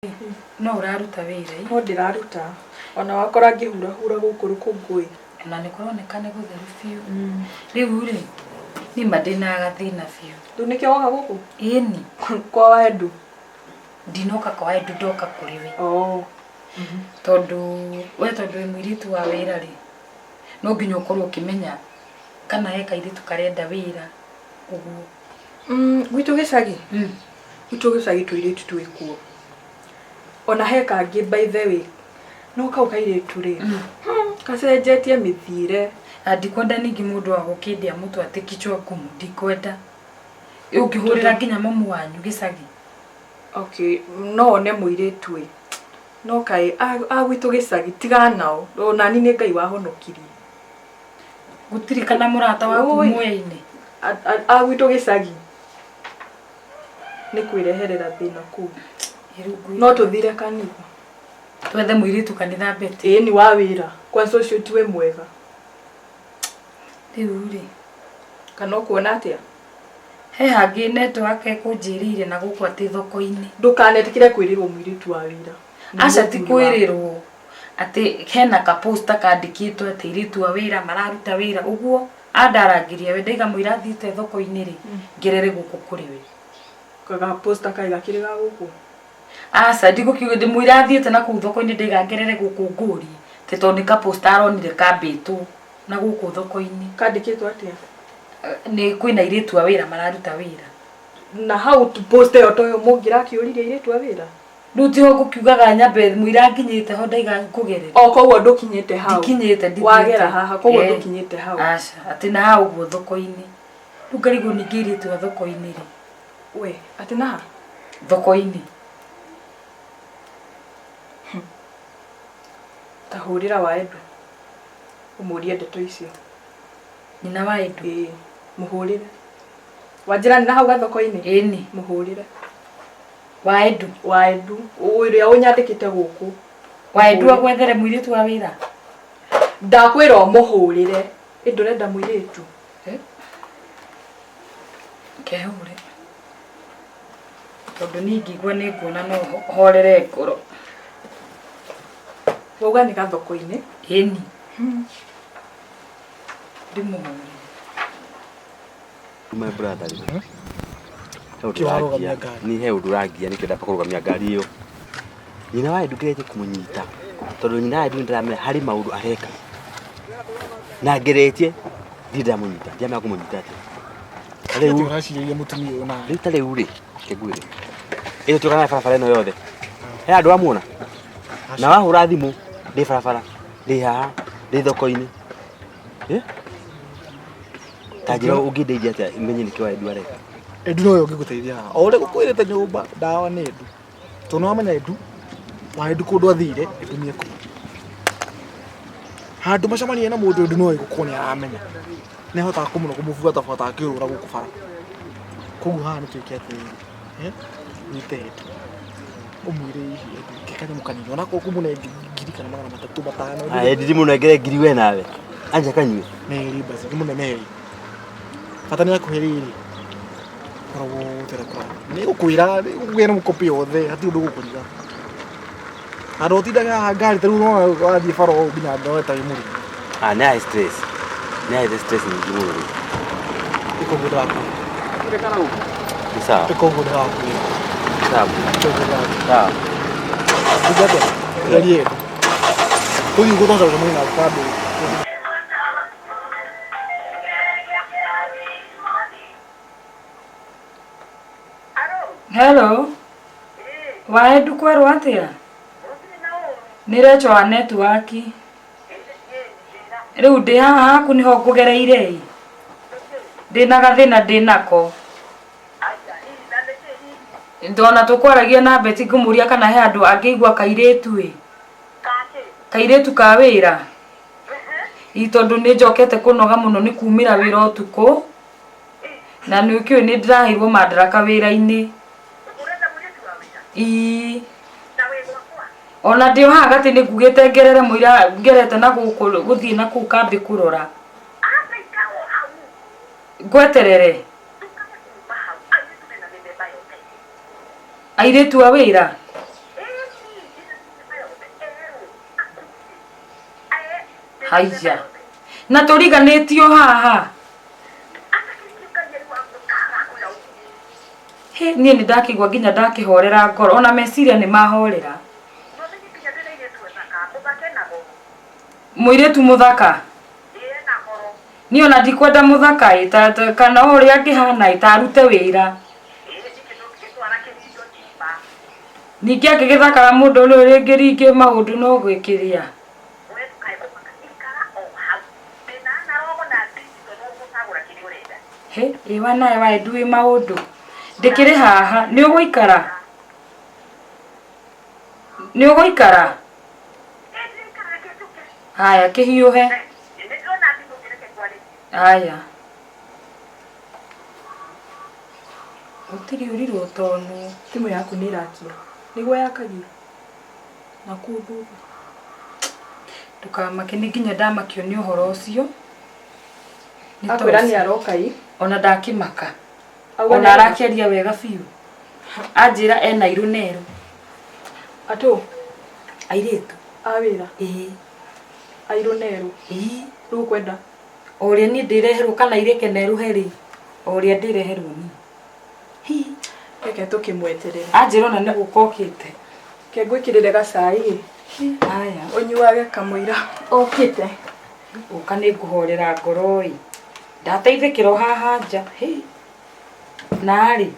No ũraruta wĩra ĩ? No ndĩraruta. Ona wakora ngĩhurahura gũkũ rũkũngũ ĩ. Na nĩ kũroneka nĩ gũtheru biũ. Rĩu rĩ, niĩ ma ndĩna gathĩna biũ. Rĩu nĩkĩo woka gũkũ? Ĩni. Kwa Waendu? Ndinoka kwa Waendu ndoka kũrĩ we. Oh. Tondũ we tondũ wĩ mũirĩtu wa wĩra rĩ, no nginya ũkorwo ũkĩmenya kana he kairĩtu karenda wĩra ũguo. Gwitũ gĩcagi? Gwitũ gĩcagi tũirĩtu twĩkuo. Ona he kangĩ by the way, no kau kairĩtu rĩ, gacenjetie mĩthiĩre. Na ndikwenda ningĩ mũndũ wa gũkĩndĩa mũtwe atĩ kichwa ngumu, ndikwenda. Ũngĩhũrĩra nginya mamu wanyu gĩcagi. Okay, no one mũirĩtu ĩ, no kaĩ a gwitũ gĩcagi, tigana nao, onani nĩ Ngai wahonokirie. Gũtirĩ kana mũrata waku muoya-inĩ? A gwitũ gĩcagi nĩ kwĩreherera thĩna kũu. No tũthire kanitha. Twethe mũirĩtu kanitha Betty. Ĩĩ ni wa wĩra. Kwanza ũcio tiwe mwega. Rĩu rĩ. Kana ũkuona atĩa? He hangĩ network ĩkũnjĩrĩire na gũkũ atĩ thoko-inĩ. Ndũkanetĩkĩre kwĩrĩrwo mũirĩtu wa wĩra. Aca ti kwĩrĩrwo. Atĩ hena ka poster kandĩkĩtwo atĩ airĩtu a wĩra mararuta wĩra ũguo andarangĩria we ndaiga mũira thiĩte thoko-inĩ rĩ ngerere gũkũ kũrĩ we. Ga poster kaĩ gakĩrĩ ga gũkũ? Aca ndigũkiuga ndĩmũira athiĩte na kũu thoko-inĩ ndaiga ngerere gũkũ ngũrie atĩ tondũ nĩ ka poster aronire kambĩtwo na gũkũ thoko-inĩ. Kandĩkĩtwo atĩa? Nĩ kwĩna airĩtu a wĩra mararuta wĩra. Na hau poster ĩyo toyo mũngĩrakĩũririe airĩtu a wĩra? Rĩu tiho ngũkiugaga nyambe mũira nginyĩte ho ndaiga ngũgerere. O koguo ndũkinyĩte hau. Ndikinyĩte ndithiĩte. Wagera haha koguo ndũkinyĩte hau. Aca, atĩ na haha ũguo thoko-inĩ. Rĩu ngarigwo ningĩ airĩtu a thoko-inĩ rĩ. We, atĩ na ha? Thoko-inĩ. Ta hũrĩra wa Edu ũmũrie ndeto icio. Nyina wa Edu? Ĩĩ, mũhũrĩre. Wanjĩra nĩ na hau gathoko-inĩ? Ĩni. Mũhũrĩre. Wa Edu? Wa Edu, ũrĩa ũnyandĩkĩte gũkũ. Wa Edu agwethere mũirĩtu wa wĩra? Ndakwĩra ũmũhũrĩre. Ĩ ndũrenda mũirĩtu? Kehũre. Tondũ niĩ ingĩigua nĩ nguona no horere ngoro. Wauga nĩ gathoko-inĩ? Ĩni. Ndĩmũhũrĩre. My brother rĩ. He ũndũ Nĩkĩ warũgamia ũrangia. ngari? Ni he ũndũ ũrangia nĩkĩo ndamba kũrũgamia ngari ĩyo. Nyina wa Edu ngeretie kũmũnyita tondũ nyina wa Edu nĩndĩramenya harĩ maũndũ areka. Na ngeretie ndirĩ ndamũnyita, ndiramenya ngũmũnyita atĩa. Ta rĩu Atĩ ũracirĩria mũtumia ũyũ na rĩu ta rĩu rĩ, reke ngwĩre. Ĩyo tũkaga na barabara ĩno yothe. He andũ amuona? Na wahũra thimũ ndĩ barabara, ndĩ haha, ndĩ thoko-inĩ. Eh? Ta njĩra ũngĩndeithia atĩa menye nĩkĩ wa Edu areka. Edu nowe ũngĩgũteithia haha. O ũrĩa gũkwĩrĩte nyũmba ndawa nĩ Edu. Tondũ nĩwamenya Edu, wa Edu kũndũ athire, Edu nĩekũmenya. Handũ macemania na mũndũ Edu nowe gũkorwo nĩ aramenya. Nĩ ahotaga kũmũno kũmũbuatabuata akĩũrũra gũkũ bara. Koguo haha nĩ twĩke atĩrĩrĩ, ũnyite Edu, ũmwĩre hihi Edu ke kanyamũ kanini onakorwo ũkũmũne ngiri kana 300 500. Aya Edu ndimũnengere ngiri we nawe. Anja kanyue. Merĩ basi, ndimũne merĩ. Bata nĩ akũhe rĩrĩ, ũhoro wothe ũrĩa kũrathiĩ. Nĩ gũkwĩra, nĩ gũkũgĩa na mũkobĩ wothe, hatirĩ ũndũ ũgũkũriga. Handũ ũtindaga haha ngari ta rĩu ũrona wathiĩ bara ũũ nginya ndore ta wĩ mũrĩmi. Ah, nĩ ahe stress. Nĩ ahe stress nyingĩ mũno rĩu. Ĩka ũguo ndĩrakwĩra. Nĩ sawa. Ĩka ũguo ndĩrakwĩra. Nĩ sawa. Ĩka ũguo ndĩrakwĩra. Sawa. Uga atĩa? Geria ĩno. Tũthiĩ ũguo twacoka gũcemania na bado. Hello. Wa Edu kwerwo atĩa? Nĩ Rachel wa network. Rĩu ndĩ haha haku nĩho ngũgereire ĩ. Ndĩna gathĩna ndĩnako. Ndona tũkwaragia na Betty ngũmũria kana he andũ angĩigua kairĩtu ĩ. Kairĩtu ka wĩra. Ĩ tondũ nĩ njokete kũnoga mũno nĩ kumĩra wĩra ũtukũ. Na nĩ ũkĩũĩ nĩ ndĩraheirwo mandaraka wĩra-inĩ. Ii. Ona ndĩ o haha gatĩ nĩ ngugĩte ngerere mũira ngerete na gũkũ gũthiĩ na kũu kambĩ kũrora. Ngweterere. Airĩtu a wĩra. Haiya. Na tũriganĩtio haha. He, niĩ nĩ ndakĩigua nginya ndakĩhorera ngoro ona meciria nĩ mahorera. Mũirĩtu mũthaka. Niĩ ona ndikwenda mũthaka ĩ kana o ũrĩa angĩhana ĩ ta arute wĩra. Ningĩ angĩgĩthakara mũndũ rĩu rĩngĩ ringĩ maũndũ no gwĩkĩria. He, ĩwa nawe waĩ nduĩ maũndũ. Ndĩkĩrĩ haha, nĩ ũgũikara? Nĩ ũgũikara? Haya, kĩhiũhe. Haya. Gũtirĩ ũrirũ tonu. Thimũ yaku nĩ ĩrakia. Nĩguo yakagia. Na kũu thutha. Ndũkamake nĩ nginya ndamakio nĩ ũhoro ũcio. Akwĩra nĩ aroka ĩ. Ona ndakĩmaka. Ona arakĩaria wega biũ. Anjĩra ena irũ nerũ. Atũ? Airĩtu. A wĩra? Ĩĩ. Airũ nerũ? Ĩĩ. Rĩu ũkwenda? O ũrĩa niĩ ndĩreherwo kana irĩke nerũhe rĩ. O ũrĩa ndĩreherwo niĩ. Hi. Reke tũkĩmweterere. Anjĩra ona nĩ gũka okĩte. Ke ngwĩkĩrĩre gacai. Haya. Ũnyuage kamũira okĩte. Ũka nĩ ngũhorera ngoro ĩ. Ndateithĩkĩra o haha nja. Hi. Narĩ.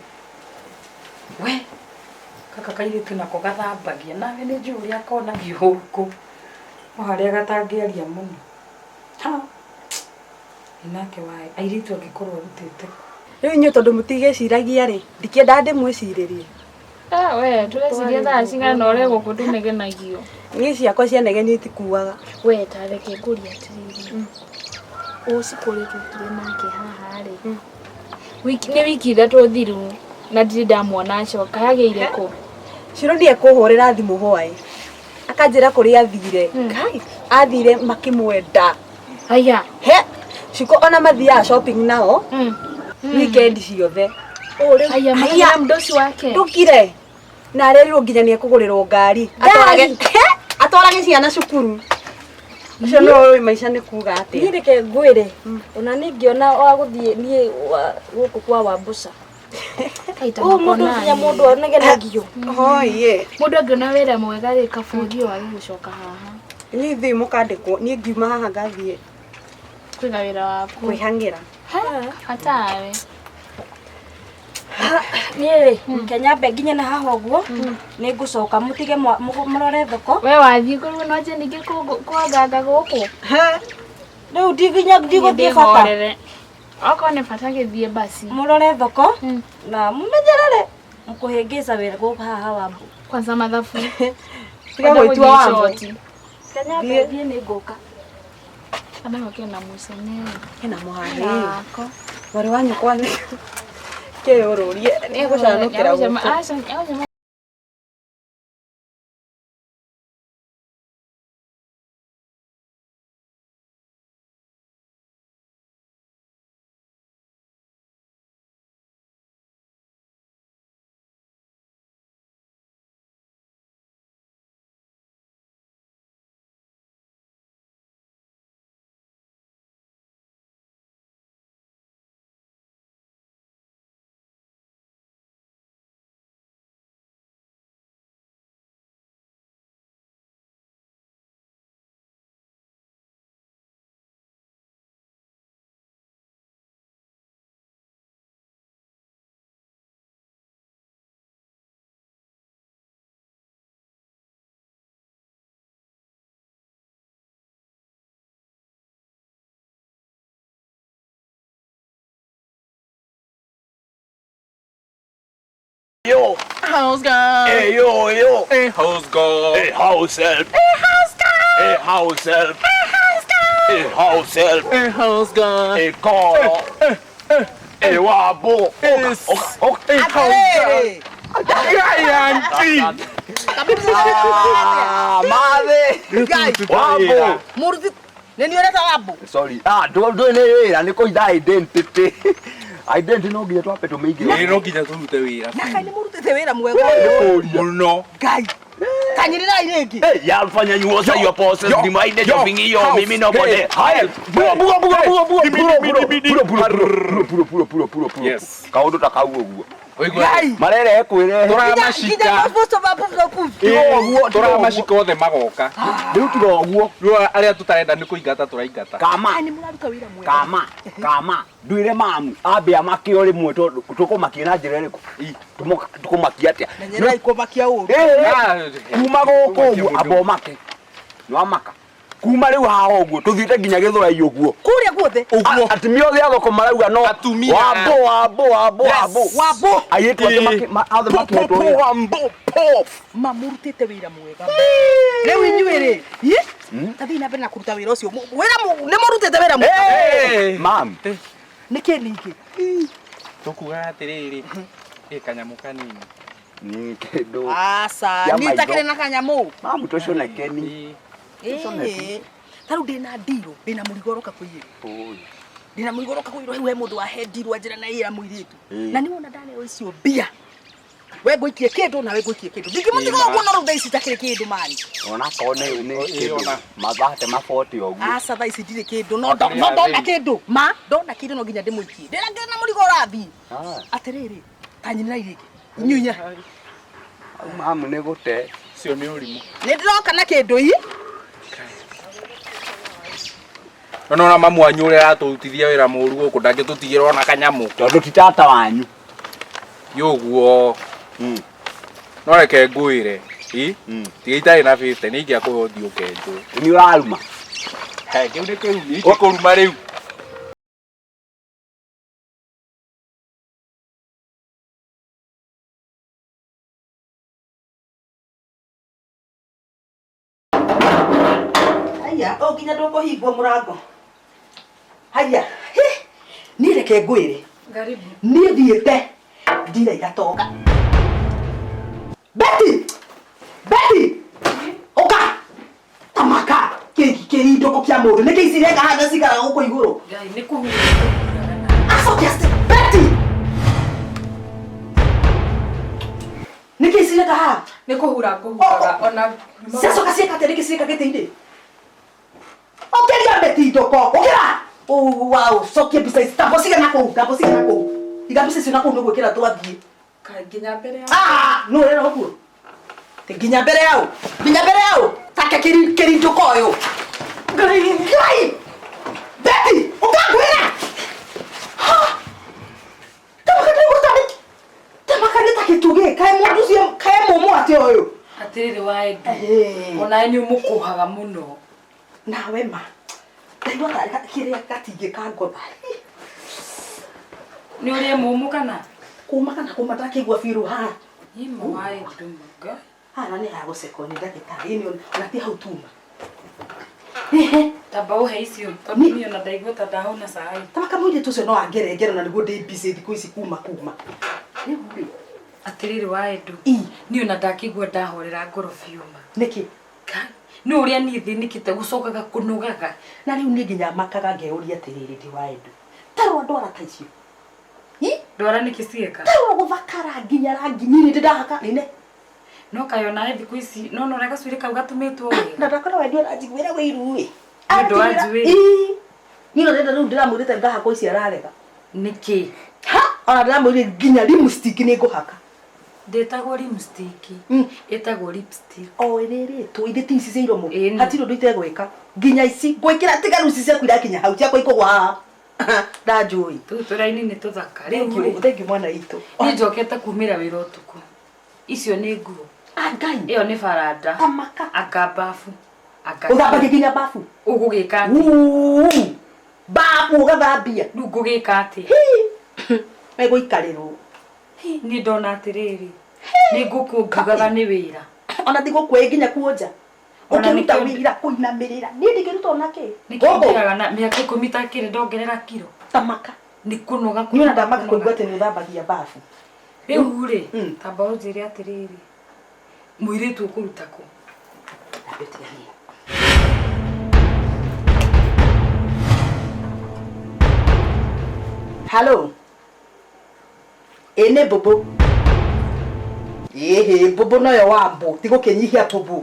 We. Gaka kairĩtu nako gathambagia. Nawe nĩ njũĩ ũrĩa konagio gũkũ. No harĩa gatangĩaria mũno. Ha. Nake waĩ. Airĩtu angĩkorwo arutĩte. Rĩu inyuĩ tondũ mũtigĩciragia rĩ, ndikĩendaga ndĩmwĩcirĩrie. Ah, we, tũreciria thaa cigana ũrĩa gũkũ tũnegenagio. Niĩ ciakwa cianegenia itikuaga. We, ta reke ngũrie atĩrĩrĩ. Ũcikũ tũkire nake haha rĩ. Wiki nĩ wiki ithatũ thiru na ndirĩ ndamuona acoka yagĩire kũ? Ciro ndiĩ kũhũrĩra thimũ hwaĩ. Akanjĩra kũrĩa athire. Kai, athire makĩmwenda. Haya. He, Ciko ona mathiaga shopping nao. Weekend ciothe. Haya, makĩra mũndũ ũcio wake. Ndũkire. Na arerirwo nginya nĩ ekũgũrĩrwo ngari. Atwarage ciana cukuru. Ũcio no ũĩ maica nĩ kuga atĩa. Niĩ reke ngwĩre. Ona niĩ ngĩona wa gũthiĩ niĩ gũkũ kwa Wambuca. Ũũ mũndũ nginya mũndũ anegenagio. Hoye. Mũndũ angĩona wĩra mwega rĩ kabũri wage gũcoka haha. Niĩ thiĩ mũkandĩkwo, niĩ ngiuma haha ngathiĩ kwiga wĩra waku. Kwĩhang'ĩra. Hatawe. Niĩ rĩ, Kenya mbe nginye na haha ũguo, nĩ ngũcoka mũtige mũrore thoko. We wathiĩ kũrĩa no nje ningĩ kwanganga gũkũ. Rĩu ndiginya ndigũthiĩ bata. Okorwo nĩ bata gĩthiĩ basi. Mũrore thoko na mũmenyerere mũkũhĩngĩca wĩra gũkũ haha Wambu. Kwanza mathabu. Tiga gwĩtua Wambu. Kenya mbe thiĩ nĩ ngũka. Ana kena mucene. Kena mũhahĩ. Mwarĩ wa nyũkwa nĩ kĩũrũrie nĩ egũcanũkĩra gũkũ. Yo. House girl. Hey yo yo. Hey house girl. Hey house help. Hey house girl. Hey house help. Hey house girl. Hey house help. Hey house girl. Hey Koro. Hey Wabo. Hey Hey house girl. Auntie. Ah, madhe. Wabo. Muruti. Nĩ ũreta Wambu? Sorry. Ah, ndũĩ nĩ wĩra nĩ kũitha identity. Identity no nginya twambe tũmĩingĩre. Ĩĩ no nginya tũrute wĩra. Na kaĩ nĩ mũrutĩte wĩra mwega ũyũ. Mũno. Ngai. Kanyirirai rĩngĩ. Yafanya nyuosa your process divided shopping hiyo mimi no bode. Haya, Bugo bugo bugo bugo bugo bugo bugo bugo bugo bugo bugo bugo bugo. Yes. Kaundu ta kau uguo. Ũigua Marere ekwire. Tũramacika. Ũguo Tũramacika othe magoka. Rĩu tiga ũguo. Rĩu arĩa tũtarenda nĩ kũingata tũraingata. Kama. Kama. Kama. Nduire mamu ambe amake o rĩmwe tondũ tũkũmakia na njĩra ĩrĩkũ? Tũkũmakia atĩa? Menyerai kũmakia ũru. Kuma gũkũ ũguo amba ũmake. Nĩwamaka. Kuma rĩu haha ũguo tũthiĩte nginya Gĩthũrai ũguo. Kũrĩa guothe. Ũguo. Atumia othe a thoko marauga no. Atumia. Wambo wambo wambo wambo. Wambo. Airĩtu angĩ othe makĩhetwo wĩra. Wambo pop. Mamũrutĩte wĩra mwega. Rĩu inyuĩ rĩ, ta thiĩ na mbere na kũruta wĩra ũcio. Wĩra nĩ mũrutĩte wĩra mwega. Mam. Nĩkĩ ningĩ? Tũkugaga atĩrĩrĩ, ĩ kanyamũ kanini. Ni kĩndũ. Aca, niĩ itakĩrĩ na kanyamũ. Mamu tũconekeni. Ta rĩu ndĩna ndirũ, ndĩna mũrigo ũroka kũiyĩrwo. Ndĩna mũrigo ũroka kũiyĩrwo rĩu he mũndũ wahe ndirũ anjĩra na ĩra mũirĩtu. Na nĩ wona ndaneo icio mbia. We ngũikie kĩndũ nawe ngũikie kĩndũ. Ndingĩmũtiga ũguo no rĩu thaa ici itakĩrĩ kĩndũ mani. Ona korwo nĩ kĩndũ mathate ma 40 ũguo. Aca thaa ici ndirĩ kĩndũ no ndona kĩndũ. Ma ndona kĩndũ no nginya ndĩmũikie. Ndĩra na mũrigo ũrathiĩ. Atĩrĩrĩ, ta nyinĩrai rĩngĩ. Inyuĩ inya. Mamu nĩ gũte. Ũcio nĩ ũrimũ. Nĩ ndĩroka na kĩndũ ii. No na mamu wanyu ũrĩa aratũrutithia wĩra mũru gũkũ ndangĩtũtigĩra ona kanyamũ. Tondũ ti tata wanyu. Yũguo. No reke ngwĩre. Tiga itarĩ na 50 nĩ ingĩakũhe ũthiĩ ũkenjwo. Nĩ ũraruma. He, kĩu nĩ kĩrumi, ingĩkũruma rĩu. Haya, o nginya ndũkũhingwo mũrango. Haya, niĩ reke ngwĩre. Karibu. Niĩ thiĩte ndira igatonga. Betty! Betty! Ũka! Tamaka! Kĩrindũkũ kĩa mũndũ. Nĩkĩ ici ireka haha cikaraga gũkũ igũrũ? Ngai nĩ kũhura. Acokia Betty! Nĩkĩ ici ireka haha? Nĩ kũhura ngũhuraga ona Ciacoka ciĩka atĩa? Nĩkĩ ciĩka gĩtĩ-inĩ? Ũkĩria Betty ndũko. Ũkĩra! Wow, cokia mbica ici. Tamba ũcige na kũu, tamba ũcige na kũu. Iga mbica icio na kũu nĩgwĩkĩra twathiĩ. Nginya mbere ya. Ah, no ũrera ũguo. Nginya mbere yao. Nginya mbere yao. Take kĩrindũko ũyũ. Ngai, Ngai. Betty, ũkangwĩra. Ha! Tamaka nĩ ta gĩtugĩ. Kaĩ mũndũ ũcio, kaĩ mũmũ atĩa ũyũ? Atĩrĩrĩ wa Edu. Onawe nĩ ũmũkũhaga mũno. Nawe ma. Ndaigua tarĩ kĩrĩa gatingĩkangotha. Nĩ ũrĩe mũmũ kana? Kũma kana kũma ndakĩigua biũ haha. Ima wa Edu mũga. Haha nĩ hagũcekwo nĩ ndagĩtarĩ nĩ ona ti hau tuma. Tamba ũhe icio tondũ niĩ ona ndaigua ta ndahũna cai. Tamaka mũirĩtu ũcio no angerengere na nĩguo ndĩ busy thikũ ici kuma kuma. Rĩu rĩ. Atĩrĩrĩ wa Edu. Niĩ ona ndakĩigua ndahorera ngoro biũ ma. Nĩkĩ? Nĩ ũrĩa niĩ thĩnĩkĩte gũcokaga kũnogaga. Na rĩu niĩ nginya makaga ngeyũria atĩrĩrĩ ndĩ wa Edu. Tarora ndwara ta icio. Ndwara nĩkĩ cieka? Tarora gũthakara nginya rangi niĩ nĩ ndahaka nene. No kaĩ onawe thikũ ici no ũrĩa gacuĩrĩ kau gatumĩtwo wega. Na ndakora we nĩũranjiguĩra wĩiru ĩ. Nĩ ũndũ wa njuĩrĩ. Niĩ ndĩrenda rĩu ndĩramwĩrĩte ngahakwo ici ararega. Nĩkĩ? Ha! Ona ndĩramwĩrire nginya lipstick nĩ ngũhaka. Ndĩtagwo lipstick. Ĩtagwo lipstick. O ĩrĩrĩtwo ithe ti ici cia iromo. Hatirĩ ũndũ itegwĩka. Nginya ici ngwĩkĩra tiga rĩu ici ciaku irakinya hau ciakwa ikũgwa haha. Ndanjũĩ. Tũu tũraini nĩ tũthaka. Rĩu thank you mwana witũ. Niĩ njokete kumĩra wĩra ũtukũ. Icio nĩ nguo. Ngai. Ĩyo nĩ baranda. Tamaka. Anga bafu. Anga. Ũthambagia nginya bafu. Ũgũgĩka atĩa? Bafu ũgathambia. Rĩu ngũgĩka atĩa? Megũikarĩrwo. Niĩ ndona atĩrĩrĩ. Nĩ ngũkũ ngiugaga nĩ wĩra. Ona ti gũkũ nginya kuonja. Ũkĩruta wĩra kũinamĩrĩra. Niĩ ndingĩruta ona kĩ. Nĩkĩo njĩraga na mĩaka 10 itakĩrĩ ndongerera kiro. Tamaka. Nĩ kũnoga. Niĩ ona ndamaka kũigua atĩ nĩ ũthambagia bafu. Rĩu rĩ, tamba ũnjĩre atĩrĩrĩ. Mũirĩtu ũkũruta kũ? Hello. Ĩ nĩ mbũmbũ. Ĩhĩ, mbũmbũ noyo wambũ, ti gũkĩnyihia mbũmbũ.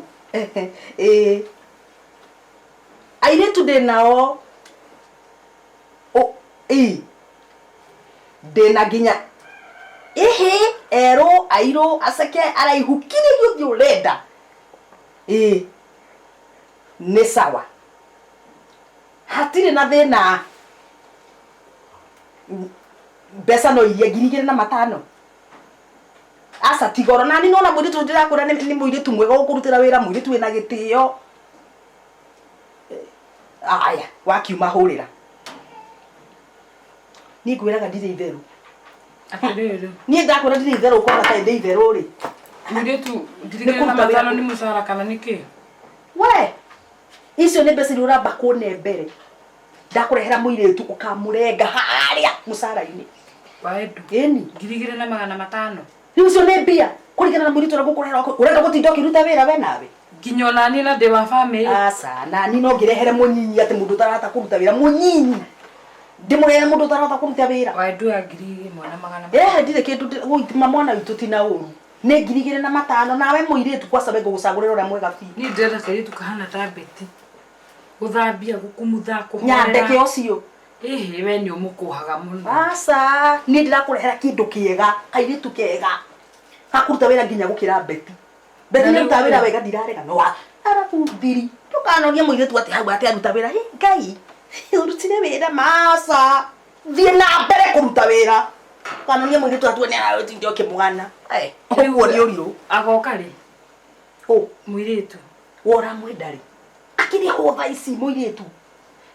Ĩĩ. Airĩtu ndĩ nao. Ĩ. Ndĩna nginya ĩhĩ, erũ, airũ, aceke, araihu, kĩrĩa gĩothe ũrenda. Ĩĩ. Nĩ sawa. Hatirĩ na thĩna. Mbeca no iria 2500. Aca ti goro. Nani nona mũirĩtu ndĩrakwĩra nĩ mũirĩtu mwega ũkũrutĩra wĩra, mũirĩtu wĩna gĩtĩo. Aya, wakiuma hũrĩra. Niĩ ngwĩraga ndirĩ itherũ. Atĩrĩrĩ. Niĩ ndakwĩra ndirĩ itherũ ũkona ta ndĩ itherũ rĩ. Mũirĩtu 2500 nĩ mũcara kana nĩ kĩ? We, icio nĩ mbeca iria ũramba kũne mbere. Ndakũrehera mũirĩtu ũkamũrenga harĩa mũcara-inĩ. Waendu. Ĩni. 2500. Rĩu icio nĩ mbia kũringana na mũirĩtu ũrĩa ngũkũrehera ũrenda gũtinda ũkĩruta wĩra we nawe. Nginya ona niĩ na ndĩ wa bamĩrĩ. Aca, nani no ngĩrehere mũnyinyi atĩ mũndũ ũtarahota kũruta wĩra mũnyinyi. Ndĩmũrehere mũndũ ũtarahota kũruta wĩra. Waendu ya 1500. Ehe ndirĩ kĩndũ gũitima mwana witũ ti na ũru. Nĩ 2500 nawe mũirĩtu kwaca we ngũgũcagũrĩra ũrĩa mwega biũ. Niĩ ndĩrenda kairĩtu kahana ta Betty. Gũthambia, gũkumutha, kũhorera. Nyandeke ũcio. Ĩhĩ we nĩ ũmũkũhaga mũno. Aca, niĩ ndĩrakũrehera kĩndũ kĩega, kairĩtu kega. Gakũruta wĩra nginya gũkĩra Betty. Betty nĩ arutaga wĩra wega ndirarega no arabu thiri. Ndũkanorie mũirĩtu atĩ hau atĩ aruta wĩra. Hĩ Ngai, ũrutire wĩra maca. Thiĩ na mbere kũruta wĩra. Ndũkanorie mũirĩtu atue nĩ aratinda ũkĩmũgana. Ũguo nĩ ũrirũ. Agoka rĩ? Ũ? Mũirĩtu. We ũramwenda rĩ? Akĩrĩ ho thaa ici mũirĩtu.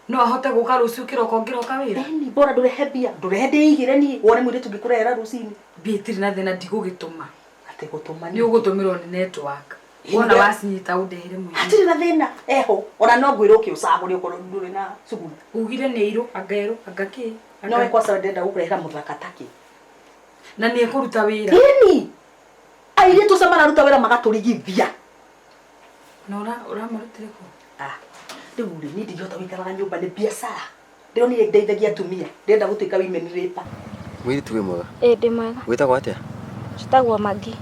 No ahote gũka rũciũ kĩroko ngĩroka wĩra? Ĩni, bora ndũrehe mbia, ndũrehe ndĩigĩre niĩ, wone mũirĩtu ngĩkũrehera rũcinĩ. Mbia itirĩ na thĩna ndigũgĩtũma. Atĩ gũtũma nĩ ũgũtũmĩrwo nĩ network. Wona wacinyita ũndehere mũirĩtu. Hatirĩ na thĩna, eho. Ona no ngwĩre ũke ũcagũre okorwo ndũrĩ na cuguri. Ugire nĩ airũ, anga erũ, anga kĩ? No we kwaca ndĩrenda gũkũrehera mũthaka takĩ. Na nĩ ekũruta wĩra. Ĩni. Airĩtu acio mararuta wĩra magatũrigithia. Na ũramarutire kũ? Ah, rĩu rĩ, niĩ ndingĩhota gũikaraga nyũmba nĩ biacara. Ndĩronire ndeithagia atumia. Ndĩrenda gũtuĩka women raper. Mũirĩtu wĩ mwega? Ĩĩ ndĩ mwega. Wĩtagwo atĩa? Njĩtagwo Magi.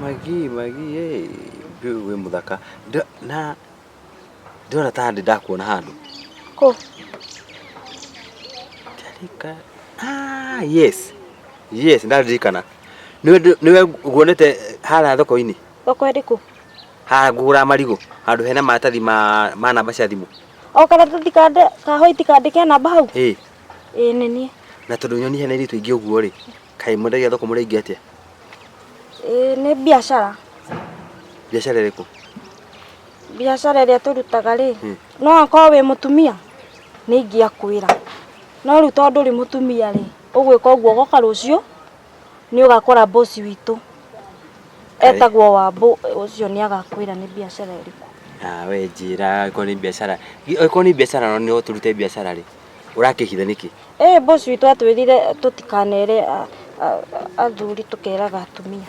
Magi, Magi, wĩ mũthaka. Na ndĩrona ta ndĩ ndakuona handũ. Kũ? Ah, yes. Yes, ndaririkana. Nĩwe nguonete harĩa thoko-inĩ. Thoko ĩrĩkũ? Haha ngũgũra marigũ handũ hena maratathi ma namba cia thimũ. O karatathi ka white kandĩke namba hau? Ĩĩ. Ĩĩ nĩ niĩ. Na tondũ nyoni hena airĩtu aingĩ ũguo rĩ, kaĩ mwendagia thoko mũrĩ aingĩ atĩa? Ĩĩ nĩ biacara. Biacara ĩrĩkũ? Biacara ĩrĩa tũrutaga rĩ, no akorwo wĩ mũtumia nĩ ingĩakwĩra. No rĩu tondũ ndũrĩ mũtumia rĩ, ũgwĩka ũguo ũgoka rũciũ nĩ ũgakora boss witũ. Etagwo Wambũ, ũcio nĩ agakwĩra nĩ biacara ĩrĩkũ. Ah, we njĩra angĩkorwo nĩ biacara. Angĩkorwo nĩ biacara no tũrute biacara rĩ, ũrakĩhitha nĩkĩ? Ĩĩ boss witũ atwĩrire tũtikanere athuri tũkeraga atumia.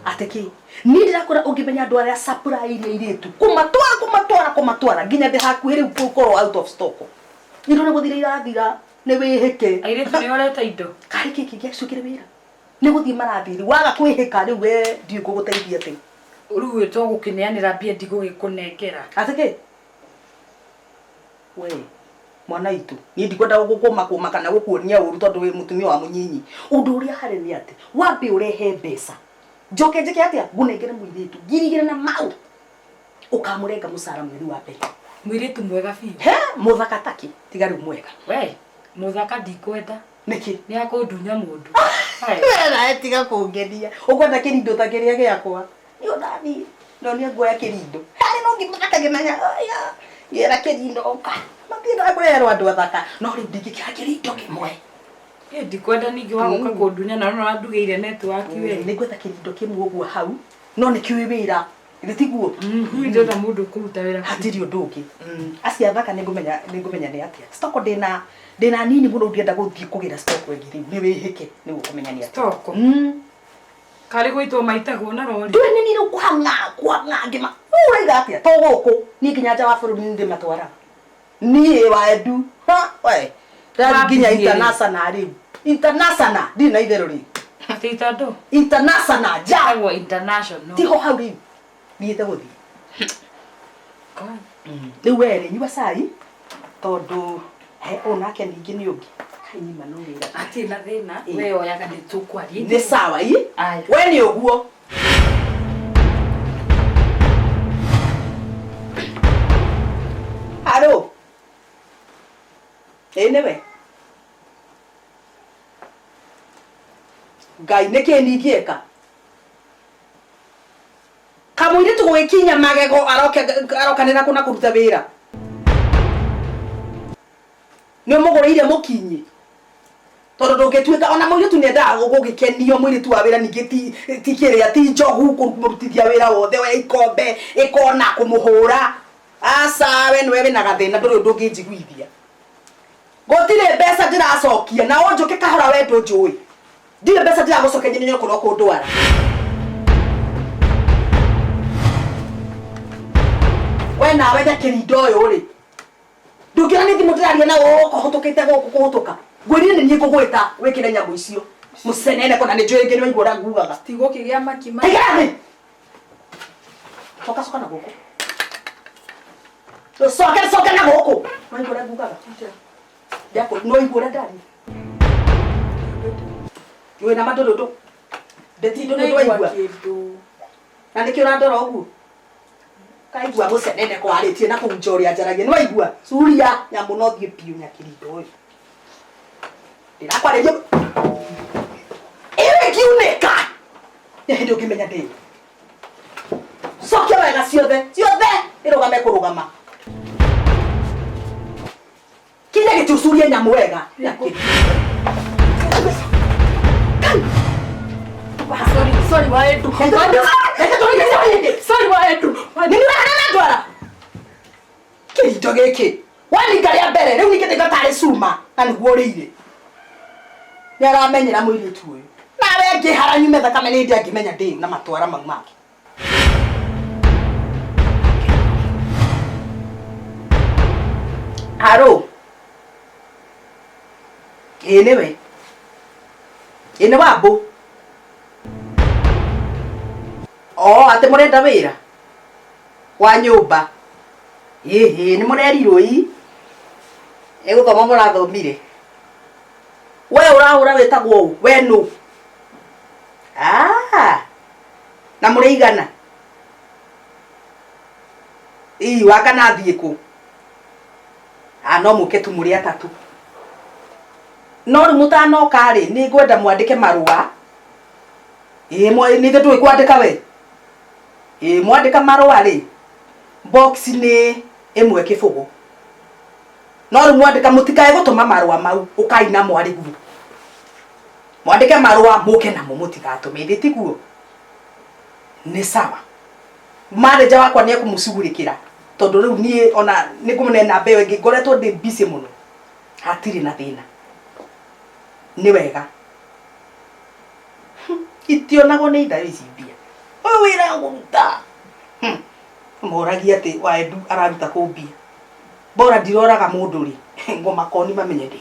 Atĩ kĩ? Niĩ ndĩrakwĩra ũngĩmenya andũ arĩa supply iria airĩtu kũmatwara kũmatwara kũmatwara nginya ndĩ hakuhĩ rĩu gũkorwo out of stock. Indo nĩ gũthira irathira nĩ wĩhĩke. Airĩtu nĩ orete indo. Karĩ kĩ kĩngĩacukire wĩra? Nĩ gũthiĩ marathiĩ rĩu waga kwĩhĩka rĩu we ndiũĩ ngũgũteithia atĩ. Rĩu ĩ tũgũkĩneanĩra mbia ndigũgĩkũnengera. Atĩ kĩ? We mwana witũ niĩ ndikwenda gũkũma kũma kana gũkuonia ũru tondũ wĩ mũtumia wa mũnyinyi. Ũndũ ũrĩa harĩ nĩ atĩ wambe ũrehe mbeca njoke njĩke atĩa ngũnengere mũirĩtu 2500 ũkamũrenga mũcara mweri wa mbere. Mũirĩtu mwega biũ. He mũthaka takĩ tiga rĩu mwega. We mũthaka ndikwenda. Nĩkĩ? Nĩ akũndunya mũndũ. We nawe tiga kũngenia. Ũkwenda kĩrindo ta kĩrĩa gĩakwa. Nĩ ũndathiĩ. No nĩ nguoya kĩrindo. Harĩ no ngĩmũthaka ngĩmenya oya ngĩra kĩrindo ũka. Matiendaga kũreherwo andũ athaka. No rĩu ndingĩkĩra kĩrindo kĩmwe. Ĩ ndikwenda ningĩ wa gũka kũndunya na no wandugĩire network we. Nĩ ngwetha kĩrindo kĩmwe ũguo hau. No nĩ kĩũĩ wĩra. Githĩ tiguo? Niĩ ndĩrenda mũndũ ũkũruta wĩra. Hatirĩ ũndũ ũngĩ. Acio athaka nĩ ngũmenya nĩ atĩa. Stock ndĩna nini mũno ndĩrenda gũthiĩ kũgĩra stock ĩngĩ rĩu. Nĩ wĩhĩke nĩguo kũmenya nĩ atĩa. Stock. Karĩ gũitwo maitagwo na rori. Ndũĩ nĩ niĩ rĩu kũhang'a kũhang'a ngĩma. Ũraiga atĩa? To gũkũ. Niĩ nginya nja wa bũrũri nĩ ndĩmatwaraga. Niĩ wa Edu. Ha we. Ndĩrathiĩ nginya international rĩu. International ndirĩ na itherũ rĩu. Atĩ itandũ? International nja. Ĩtagwo international. Tiho hau rĩu. Thiĩte gũthiĩ. Rĩu we rĩ nyua cai tondũ he ũyũ nake ningĩ nĩ ũngĩ. Kai nyuma no wĩra. Hatirĩ na thĩna. We oyaga nĩ tũkwaria. Nĩ sawa ĩ? We nĩ ũguo. Haro. Ĩ nĩwe. Ngai nĩkĩ ningĩeka? Kamũirĩtu gũgĩkinya magego arokanĩra kũ na kũruta wĩra. Nĩ ũmũgũrĩire mũkinyi. Tondũ ndũngĩtuĩka ona mũirĩtu nĩ endaga gũgĩkenio mũirĩtu wa wĩra ningĩ ti kĩrĩa ti njogu kũmũrutithia wĩra wothe oya ikombe ĩkona kũmũhũra. Aca we nĩwe wĩna gathĩna ndũrĩ ũndũ ũngĩnjiguithia. Gũtirĩ mbeca ndĩracokia na ũnjũke kahora we ndũnjũĩ. Ndirĩ mbeca ndĩragũcokeria nĩ ũkorwo kũndwara. We nawe nyakĩrinda ũyũ rĩ. Ndũngĩona nĩ thimũ ndĩraria na ũka ũhũtũkĩte gũkũ kũhũtũka. Ngwĩrire nĩ niĩ ngũgwĩta wĩkĩre nyamũ icio. Mũcenene kona nĩ njũĩ ngĩ nĩwaigua ũrĩa ngugaga. Tigũkĩgĩa makima. Taikara thĩ. Coka coka na gũkũ. Coke coke na gũkũ. Nĩwaigua ũrĩa ngugaga. Nĩwaigua ũrĩa ndaria. Wĩna mandũrũndũ. Ndeti ndũrĩ waigua. Na nĩkĩ ũrandora ũguo? Kaigua mũcenene kwarĩtie na kũu nja ũrĩa njaragia. Nĩwaigua? Curia nyamũ no thiĩ biũ nyakĩrinda ũyũ. Ndĩrakwarĩria. Ĩyo ĩngiunĩka. Nĩ hĩndĩ ũngĩmenya ndĩ. Cokia wega ciothe. Ciothe ĩrũgame kũrũgama. Kinya gĩtĩ ũcurie nyamũ wega. Sorry, sorry wa Edu. Sorry wa Edu. Nĩ ũrahana ndwara. Kĩrindo gĩkĩ. Waninga rĩa mbere rĩu ningĩ ndĩga tarĩ cuma na nĩguo ũrĩire. Nĩ aramenyera mũirĩtu ũyũ. Nawe angĩhara nyume thakame nĩ ndĩ angĩmenya ndĩ na matwara mau make. Haro. Ĩ nĩwe. Ĩ nĩ Wambũ. O atĩ mũrenda wĩra wa nyũmba. Ĩhĩ nĩ mũrerirwo ii. Nĩ gũthoma mũrathomire. We ũrahũra wĩtagwo ũ? We nũ? Ah. Na mũrĩ igana? Ii wakana athiĩ kũ? Ah no mũke tu mũrĩ atatũ. No rĩu mũtanoka rĩ nĩ ngwenda mwandĩke marũa. Ĩ nĩ ithuĩ tũĩ kwandĩka we. Ĩ mwandĩka marũa rĩ box nĩ ĩmwe kĩbũgũ. No rĩu mwandĩka mũtikae gũtũma marũa mau ũkai namo arĩ guo. Mwandĩke marũa mũke namo mũtigatũme ithĩ tiguo. Nĩ sawa. Manager wakwa nĩ ekũmũcugurĩkĩra tondũ rĩu niĩ ona nĩ ngũmũne namba ĩyo ĩngĩ ngoretwo ndĩ busy mũno. Hatirĩ na thĩna. Nĩ wega. Itionagwo nĩ ithayo ici mbia. Ũyũ wĩra ngũruta. Moragia atĩ wa Edu araruta kũ mbia. Bora ndiroraga mũndũ rĩ. Ngoma koni mamenye ndĩ.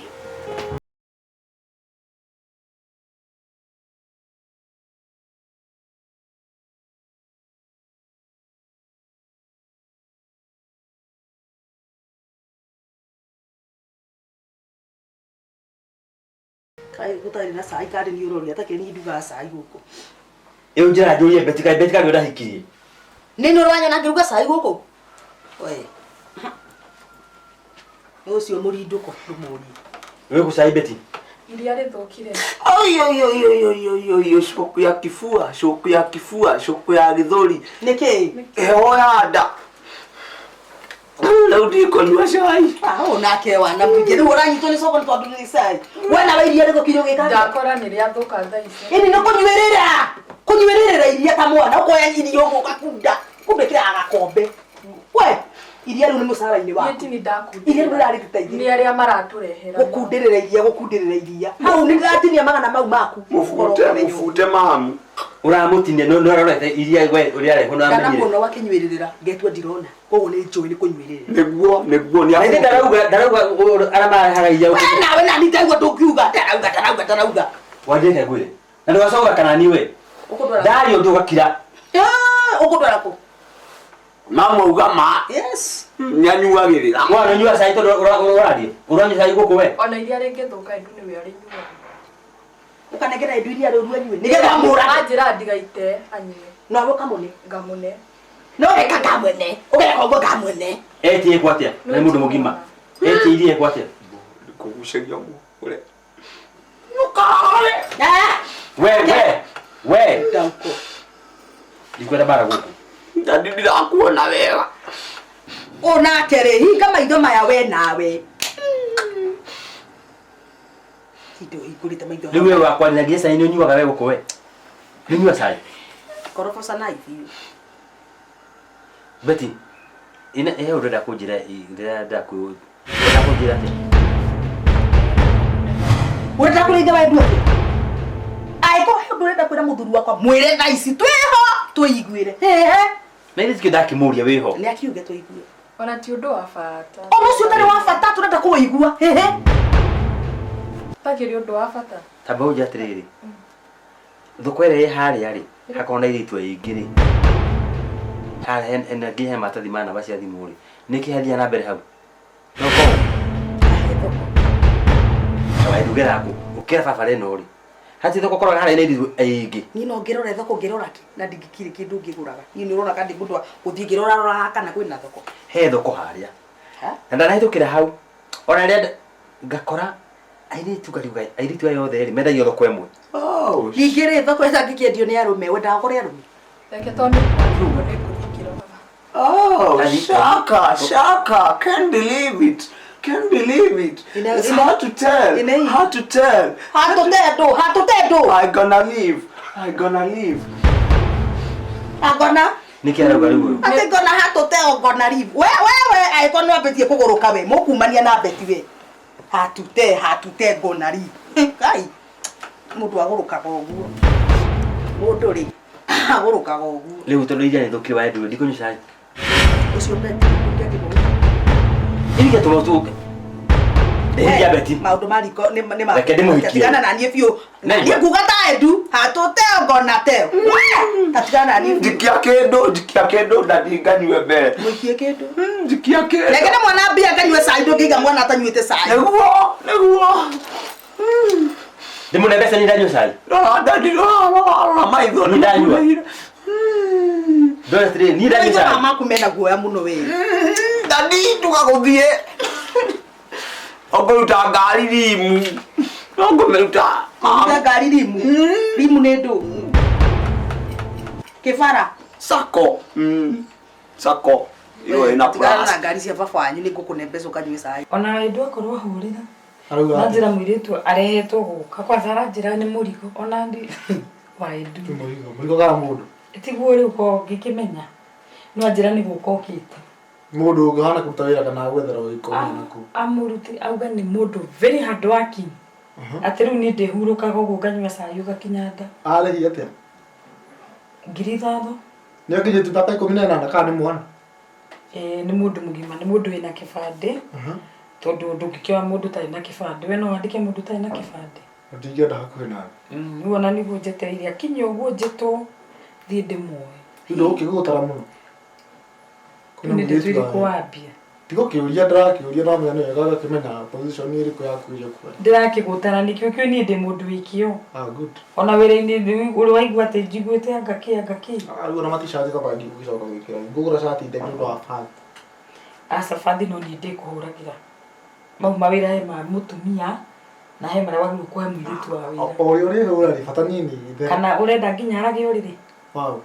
Kai gũtarĩ na cai karĩ nĩ ũroria takĩrĩ niĩ ndugaga cai gũkũ. Ĩyo njĩra njũrie Beti kaĩ Beti kaĩ ũrahikirie. Nĩ nĩ ũranyona ngĩruga cai gũkũ? We. Nĩ ũcio mũrindũko ndũmũrie. Wĩ kũ cai Beti? Iria rĩthũkire. Oi oi oi oi oi oi oi shoku ya kifua, shoku ya kifua, shoku ya gĩthũri. Nĩkĩ? Heho ya nda. Rĩu ndikũnyua cai. Ah, nake wana mũingĩ rĩu ũranyitwo nĩ coko nĩ tondũ nĩ cai. We nawe iria rĩthũkire ũgĩka atĩa? Ndakora nĩ rĩathũka thaa ici. Ĩni nĩ kũnyuĩrĩra. Kũnyuĩrĩra iria ta mwana ũkoya iria ũguo ũgakunda. Kumbe kĩraga gakombe. We iria rĩu nĩ mũcara-inĩ Niĩ waku. ti nĩ ndakundĩrĩra. Iria rĩu rĩrarĩruta Nĩ arĩa maratũrehera. Gũkundĩrĩra iria gũkundĩrĩra iria. Hau nĩ ndĩratinia magana mau maku. Mũbute, mũbute mamu. Ũramũtinia no arorete iria we ũrĩa arehwo no amenyire. Ndanamuona wakĩnyuĩrĩra ngetua ndirona. Koguo nĩ njũĩ nĩ kũnyuĩrĩra. Nĩguo, nĩguo nĩ Na ithe ndarauga arĩa marehaga iria We nawe nani ndaigua ndũngiuga ndarauga ndarauga ndarauga. Wanjĩke ngwĩre. Na ndũgacoka kana ni we. Ũkũndwara. Ndario ũndũ ũgakira. Ah, ũkũndwara kũ? Mamu auga ma. Yes. Nĩanyuagĩrĩra. Mwana ũnyua cai tondũ ũraria. Ũranyua cai gũkũ we. Ona iria rĩngĩthũka Edu nĩwe ũrĩnyuaga. Ũkanengera Edu iria rĩu anyue. Nĩgetha mũrage. Anjĩra ndigaite anyue. Nawe ũkamũne. Ngamũne. No weka ngamwene. Ũgeka ũguo ngamwene. Etie ekwo atĩa? Na nĩ mũndũ mũgima. Etie iria ekwo atĩa? Kũgucĩria mũhũre. We we we. Ndauko. Ndikwenda bara gũkũ. Ndadi ndirakuona wega. Onake rĩ, hinga maitho maya we nawe. Indo hingũrĩte maitho. Rĩu we wakwa ninagia cai nĩ ũnyuaga we gũkũ we. Nĩ ũnyua cai. Koroboca na ithiũ. Betty, ina he ũndũ ndĩrenda kũnjĩra ndĩrenda kũ ndĩrenda kũnjĩra atĩa? Ũrenda kũrĩithia wa Edu atĩa? Angĩkorwo he ũndũ ũrenda kwĩra mũthuri wakwa mwĩre thaa ici twĩho twĩiguĩre. Hehe. Na ithe tikio ndakĩmũria wĩho. Nĩ akiuge tũigue. Ona ti ũndũ wa bata. Ũndũ ũcio ũtarĩ wa bata tũrenda kũwĩigua. Hehe. Takĩrĩ ũndũ wa bata. Tamba ũnjĩre atĩrĩrĩ. Thoko ĩrĩa ĩ harĩa rĩ, hakorwo na airĩtu aingĩ rĩ. Harĩa hena nginya he maratathi ma namba cia thimũ rĩ. Nĩkĩ hathiaga na mbere hau? Thoko. Ndugera kũ? Ũkĩra barabara ĩno rĩ. Hati thoko koraga harĩa na airĩtu aingĩ. Niĩ no ngĩrore thoko ngĩrora kĩ na ndingĩkirĩ kĩndũ ngĩgũraga. Niĩ nĩ ũrona kana ndĩ mũndũ wa gũthiĩ ngĩrorarora kana kwĩna thoko. He thoko harĩa. Na ndanahĩtũkĩra hau. Ona rĩrĩa ngakora airĩtu ngariuga airĩtu aya othe rĩ mendagio thoko ĩmwe. Ningĩ rĩ thoko ĩtangĩkĩendio nĩ arũme wendaga kũrĩ arũme. Reke tondũ nĩ ngũthiĩ ngĩroraga. Oh, shaka, shaka. Can't believe it. Can't believe it. It's hard to tell. Hard to tell. Hard to tell, though. Hard to tell, though. I gonna leave. I gonna leave. I gonna. Nĩkĩ arauga rĩu ũyũ? Atĩ ngona hard to tell, gonna leave. We we we angĩkorwo nĩ wambĩtie kũgũrũka we mũkumania na Betty we. Hard to tell, hard to tell, gonna leave. Ngai. Mũndũ agũrũkaga ũguo. Mũndũ rĩ agũrũkaga ũguo. Rĩu tondũ iria rĩthũkire wa Edu ndikũnyua cai. Ũcio Betty ũngĩakĩmũrũka. Iria tũrwo tũke. Ndeheria Betty. Maũndũ ma riko nĩ nĩ ma. Reke ndĩmũhikie. Tigana na niĩ biũ. Niĩ nguga ta Edu, hatũ teo ngona teo. Ta tigana na niĩ. Njikia kĩndũ, njikia kĩndũ ndadi nganyue mbere. Mũikie kĩndũ. Njikia kĩndũ. Reke na mwana mbia nganyue cai ndũngĩiga mwana atanyuĩte cai. Nĩguo, nĩguo. Ndĩmũne mbeca niĩ ndanyua cai. Rora ndadi, rora, rora, rora maitho Niĩ ndanyua. Ndona atĩrĩrĩ, niĩ ndanyua Maitho cai. maku mena guoya mũno we. Ndadi ndũgagũthiĩ. Ũngũruta ngari rimu. No ngũmĩruta. Ruta ngari rimu. Rimu nĩ ndũ. Kĩbara. Sako. Sako. Ĩyo ĩna Tigana plus. na ngari cia baba wanyu nĩ ngũkũne mbeca ũkanyue cai. Ona Edu akorwo ahũrĩra. Arauga Na atĩa? njĩra mũirĩtu arehetwo gũka kwanza aranjĩra nĩ mũrigo ona ndi wa Edu. Mũrigo, mũrigo kana mũndũ? Tiguo rĩu ko ngĩkĩmenya. No anjĩra nĩ gũka okĩte. Mũndũ ũngĩhana kũruta wĩra kana gwethera ũgĩko naku. Amũruti auga nĩ mũndũ very hard working. Atĩ rĩu niĩ ndĩhurũkaga ũguo nganyua cai ũgakinya nda. Arĩhi atĩa? 5,000. Nĩ akinyĩtie mĩaka 18 kana nĩ mwana? Nĩ mũndũ mũgima, nĩ mũndũ wĩna kĩbandĩ. Tondũ ndũngĩkĩoya mũndũ ũtarĩ na kĩbandĩ. We no wandĩke mũndũ ũtarĩ na kĩbandĩ. Ndingĩenda hakuhĩ nawe. Rĩu ona nĩguo njetereire akinye ũguo njĩtwo thiĩ ndĩmuoe. Rĩu ndũgũkĩgũtara mũno. Rĩu nĩ ndĩtwĩre kũwambia. Ndigũkĩũria ndĩrakĩũria no menya nĩ wega ũgakĩmenya position ĩrĩkũ ya kũiria kuoya. Ndĩrakĩgũtara nĩkĩo kĩo niĩ ndĩ mũndũ wĩ kĩo. Ah, good. Ona wĩra-inĩ ũrĩ waigua atĩ njiguĩte anga kĩ anga kĩ. Ah, rĩu ona maticati kaba ndigũgĩcoka gwĩkĩra. Ngũgũra cati ndege nĩ ũndũ wa bathi. Aca bathi no niĩ ndĩkũhũragĩra. Mau mawĩra he ma mũtumia Na he marĩa wagĩrĩirwo kũhe mũirĩtu wa wĩra. O ũrĩa ũrĩhũra rĩ bata niĩ nĩ Kana ũrenda nginya arage ũrĩrĩ? Wow.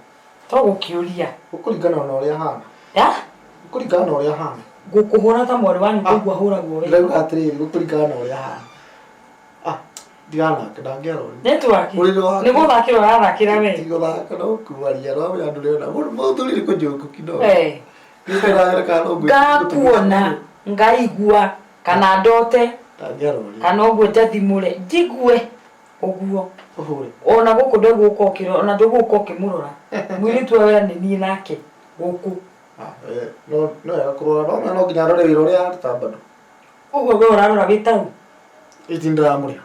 To gũkĩũria. Gũkũringana na ũrĩa ahana. Ya? Gũkũringana na ũrĩa ahana. Ngũkũhũra ta mwarĩ wa nyũkwa ũguo ahũragwo we. Ndĩrauga atĩrĩrĩ, gũkũringana na ũrĩa ahana. Ah, ndiganake ndangĩara ũrĩrĩ. Network. Ũrĩrĩ wake. Nĩ gũthakĩra ũrathakĩra we. Ti gũthaka no kuaria no andũ ndĩrona. Mũthuri nĩ kũnjũku kidogo. Eh. Ngakuona ngaigua kana ndote Ndangĩara ũrĩrĩ. kana ũguo njathimũre njigue ũguo Ũhũre. Ona gũkũ ndũgũka ũkĩrora ona ndũgũka ũkĩmũrora mũirĩtu wa wĩra nĩ niĩ nake gũkũ. Eh, no no wega kũrora no no nginya arore wĩra ũrĩa aruta bado. Ũguo we ũrarora wĩ tau. Iti ndĩramũrĩha.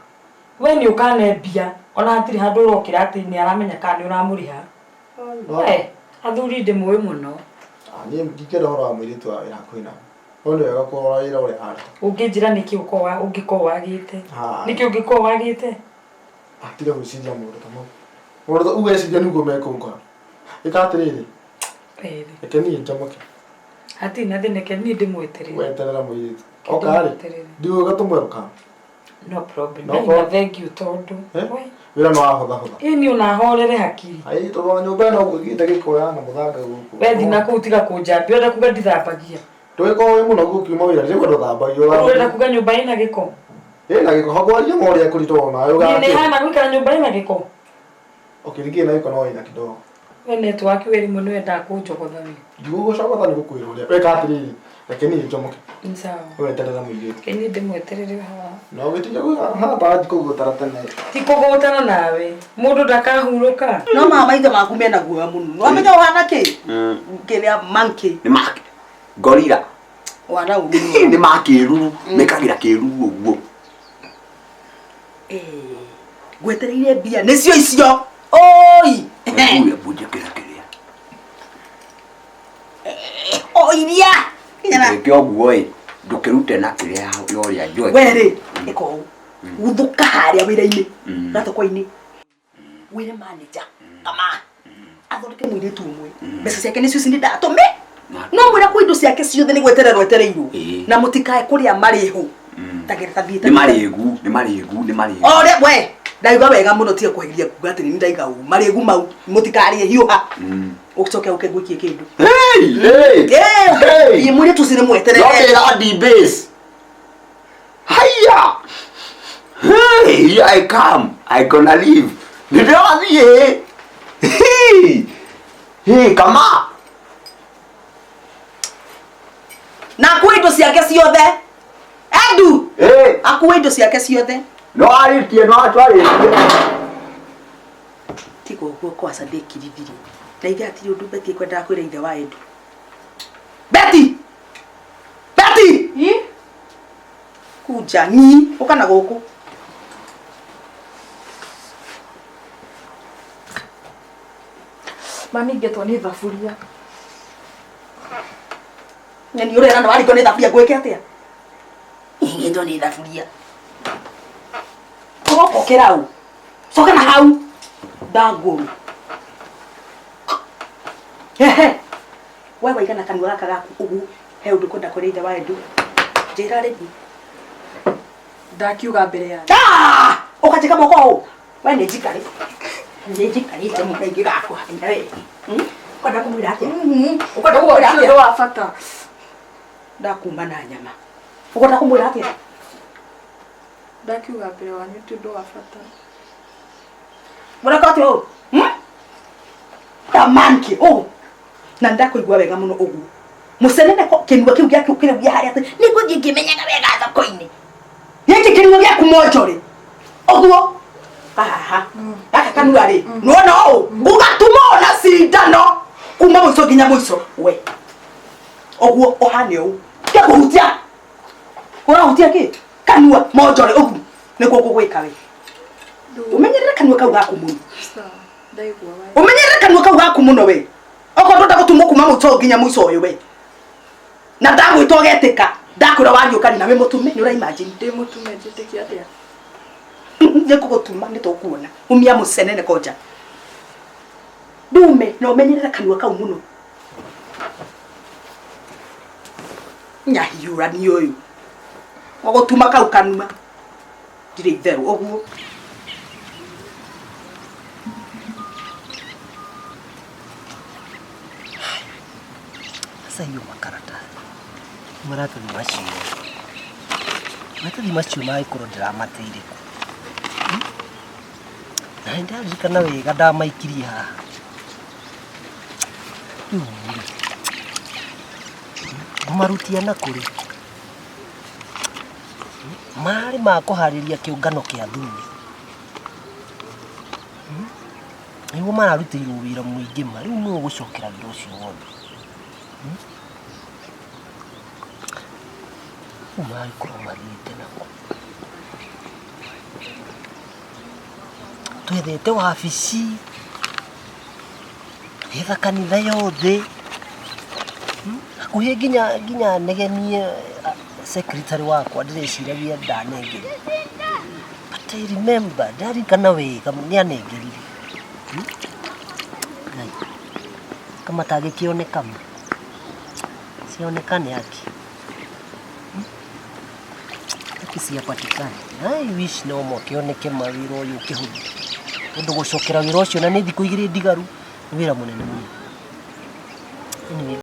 We nĩ ũkane mbia ona hatirĩ handũ ũrokĩra atĩ nĩ aramenya kana nĩ ũramũrĩha. We athuri ndĩmũĩ mũno. Ah, niĩ ndingĩenda ũhoro wa mũirĩtu wa wĩra hakuhĩ na. No nĩ wega kũrora wĩra ũrĩa aruta. Ũngĩnjĩra nĩkĩ ũkorwo ũngĩkorwo wagĩte. Ah. Nĩkĩ ũngĩkorwo wagĩte? Ah, tiga gwĩciria maũndũ ta mau. Maũndũ ta ugeciria nĩguo mekũngora. Ĩka atĩrĩrĩ, reke niĩ njomoke. Hatirĩ na thĩna reke niĩ ndĩmweterere. Weterera mũirĩtu. Oka rĩ, ndiũĩ gatũmwe rũkana. No problem. No Na problem. thank you tondũ. Wĩra nĩ wahũthahũtha. Ĩ niĩ ona horere hakiri. Ai, tondũ wa nyũmba ĩno ũguo ĩgĩte gĩko na mũthanga gũkũ. We thiĩ na kũu tiga kũnjambia ũrenda kuga ndithambagia. Ndũgĩkorwo wĩ mũnogu ũkiuma wĩra rĩu ndũthambagio. Ũrenda kuga nyũmba ĩna gĩko. Ĩna gĩko hakwaria ma ũrĩa kũritũha nawe Niĩ nĩ ũgakĩ. hana gũikara nyũmba ĩna gĩko. Okay, ningĩ ĩna gĩko no ĩna kidogo. We network we rĩmwe nĩ wendaga kũnjogotha we. Ndigũgũcogotha nĩ gũkwĩra ũrĩa. Weka atĩrĩrĩ, reke niĩ njomoke. Nĩ sawa. Weterera mũirĩtu. Reke niĩ ndĩmweterere haha. Na ũgĩtiga haha ta kũgũtara tene. Ti kũgũtana nawe. Mũndũ ndakahurũka. No ma maitho maku mena guoya mũno. Nĩwamenya ũhana kĩ? Kĩrĩa monkey. Nĩ ma gorilla. Ũhana ũru. Nĩ ma kĩruru, mekagĩra kĩruru ũguo. Ngwetereire mbia nĩcio icio. Oi! Nguya bunje kĩrĩa kĩrĩa. O iria. Ndũgĩke ũguo ĩ, ndũkĩrute na kĩrĩa ya ũrĩa njoe. We rĩ, ĩka ũũ. Guthũka harĩa wĩra-inĩ. Na thoko-inĩ. Wĩre manager. Kama. Athondeke mũirĩtu ũmwe. Mbeca ciake nĩcio ici nĩ ndatũmĩ. No mwĩra kwĩ indo ciake ciothe nĩ gwetererwo etereirwo. Na mũtikae kũrĩa marĩhũ. Tagĩra tathiĩ Nĩ marĩgu, nĩ marĩgu, nĩ marĩgu. O ũrĩa we ndaiga wega mũno tiga kweheria kuga atĩrĩ nĩ ndaiga ũũ marĩgu mau mũtikarĩe hiũha ũcoke ũke ngũikie kĩndũ. Hey, hey. Hey. Thiĩ mũirĩtu ũcio nĩ mweterere. Ndokĩra D-base. Haya. Hey, here I come. I gonna leave. Nĩndĩrathiĩ. Hey. Hey, kama. Na akue indo ciake ciothe. Edu. Hey. Akue indo ciake ciothe. No arĩtie, no atwarĩtie. Tiga ũguo kwaca ndĩkirithirie. Na ithe hatirĩ ũndũ Betty ekwendaga kwĩra ithe wa Edu. Betty! Betty! Kuja ng'i ũka na gũkũ. Mami ngetwo nĩ thaburia. Nyeni ũrera na warigwo nĩ thaburia ngwĩke atĩa? Ngetwo nĩ thaburia. Coka ũkĩra ũ. Coka na hau. Ndangũrũ. Hehe. We waigana kanua gaka gaku ũguo he ũndũ kwenda kwĩra ithe wa Edu. Njĩra rĩu. Ndakiuga mbere yanyu. Ah! Ũkanjĩka moko ũũ. We nĩ njikarĩ. Nĩ njikarĩte mũno ingĩgakũhanya we. Ũkwenda kũmwĩra atĩa? Ũkwenda Ũguo kũmwĩra ti atĩa? ũndũ wa bata. Ndakuma na nyama. Ũkwenda kũmwĩra atĩa? Ndakiuga mbere wanyu ti ũndũ wa bata. Mũreka atĩa ũũ? Ta monkey ũũ. Na ndakũigua wega mũno ũguo. Mũcenene ko kĩnua kĩu gĩaku kĩraugia harĩa atĩ nĩngũthiĩ ngĩmenyaga wega thoko-inĩ. Gĩkĩ kĩnua gĩaku monjorĩ. Ũguo. Haha. Gaka kanua rĩ. Nĩwona ũũ? Ũgatuma ona cindano kuma mũico nginya mũico. We. Ũguo ũhane ũũ. Tiga kũhutia. Ũrahutia kĩ? Kanua monjorĩ ũguo. Nĩguo ngũgwĩka we. Ũmenyerere kanua kau gaku mũno. Sawa. Ndaigua we. Ũmenyerere kanua kau gaku mũno we. Okorwo ndũrenda gũtumwo kuma mũico nginya mũico ũyũ we. Na ndagwĩta ũgetĩka. Ndakwĩra wariũka na wĩ mũtume nĩ ũra imagine. Ndĩ mũtume njĩtĩkie atĩa? Nĩ ngũgũtuma nĩ tũkuona. Umia mũcenene konja. Ndume na ũmenyerere kanua kau mũno. Nyahiũrani ũyũ. Ũgũtuma kau kanua. Ndirĩ itherũ ũguo. Sasa hiyo makaratathi maratathi macio maratathi macio magĩkorwo ndĩramateire kũ na nĩ ndaririkana wega ndamaikirie haha rĩu rĩ ngũmarutia na kũrĩ marĩ ma kũharĩria kĩũngano kĩa athuri nĩguo mararutĩirwo wĩra mũingĩ ma rĩu nũ ũgũcokera wĩra ũcio wothe rĩu magĩkorwo mathiĩte nako twethete wabici tũgetha kanitha yothe hakuhĩ nginya nginya negenie secretary wakwa ndĩreciragia ndanengerire but I remember ndarikana wega nĩanengerire Ngai kama tagĩkĩoneka ma sionekane haki haki siapatikane I wish no mokĩoneke ma wĩra ũyũ ũkĩhũthio tondũ gũcokera wĩra ũcio na nĩ thikũ igĩrĩ ndigaru nĩ wĩra mũnene mũno anyway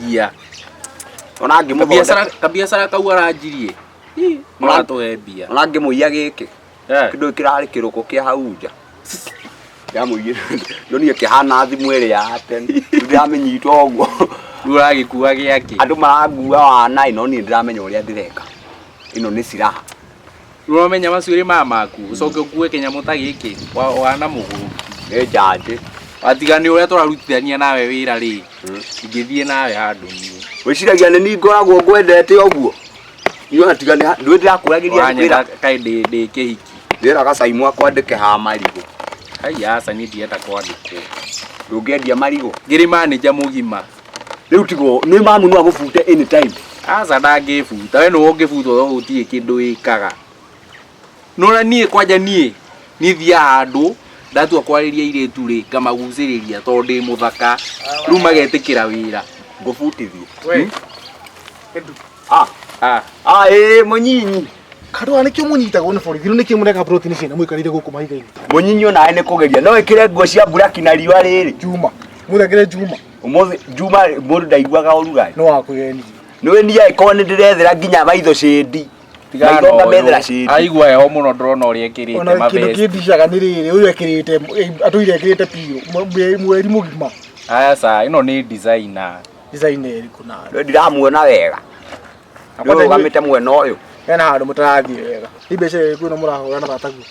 Ia. Ona ngĩmũthondeka. Kabiacara kau aranjirie. No atũhe mbia. Ona ngĩmũiya gĩkĩ. Kĩndũ kĩrarĩ kĩrũkũ kĩa hau nja. Ndamũiyire. Ndonire kĩhana thimũ ĩrĩa ya tene. Ndĩramĩnyita ũguo. Rĩu ũragĩkua gĩakĩ? Andũ marangua wana no niĩ ndĩramenya ũrĩa ndĩreka. Ĩno nĩ silaha. Rĩu ũramenya macuĩrĩ maya maku ũcoke ũkue kĩnyamũ ta gĩkĩ wana mũgũrũki. Nĩ njanjĩ. Watiga nĩ ũrĩa tũrarutithania nawe wĩra rĩ, ingĩthiĩ nawe handũ niĩ. Wĩciragia nĩ niĩ ngoragwo ngwendete ũguo. Niĩ ona tiga nĩ ndũĩ ndĩrakũragĩria Wanyenda kaĩ ndĩ kĩhiki. Ndĩraga Saimu akwandĩke haha marigũ. Ai aca niĩ ndirenda kwandĩkwo. Ndũngĩendia marigũ. Ngĩrĩ manager mũgima. Rĩu tigo nĩ mamu no agũbute anytime. Aca ndangĩbuta we nĩwe ũngĩbutwo tondũ gũtirĩ kĩndũ wĩkaga. Nĩwona niĩ kwanja niĩ niĩ thiaga handũ ndatua kwarĩria airĩtu rĩ ngamagucĩrĩria tondũ ndĩ mũthaka rĩu magetĩkĩra wĩra. Ngũbutithie. We. Ah. Ah. Ah ĩĩ mũnyinyi. Kandå nĩkĩo mũnyitagwo nĩ borithi rĩu nĩkĩo mũreka broti ciana mũikarĩire gũkũ mahiga-inĩ. Mũnyinyi onawe nĩ kũgeria no ĩkĩre nguo cia mburaki na riũa rĩrĩ. Juma. Mũthekere Juma. Ũmũthĩ Juma mũndũ ndaiguaga ũrugarĩ. No wakũgenirie. Nĩwe niĩ angĩkorwo nĩ ndĩrethera nginya maitho cĩndi. Maitho ngamethera cĩndi. Aigua heho mũno ndĩrona ũrĩa ĩkĩrĩte Ona kĩndũ mavesti. kĩndicaga nĩ rĩrĩ ũyũ ekĩrĩte atũire ekĩrĩte piro mweri mũgima. Aca ĩno nĩ designer. Designer ĩrĩkũ nayo? Nĩ ndiramuona wega. Ndũrũgamĩte mwena ũyũ. Hena handũ mũtarathiĩ wega. Nĩ biacara ĩrĩkũ ĩno mũrahũra na tataguo?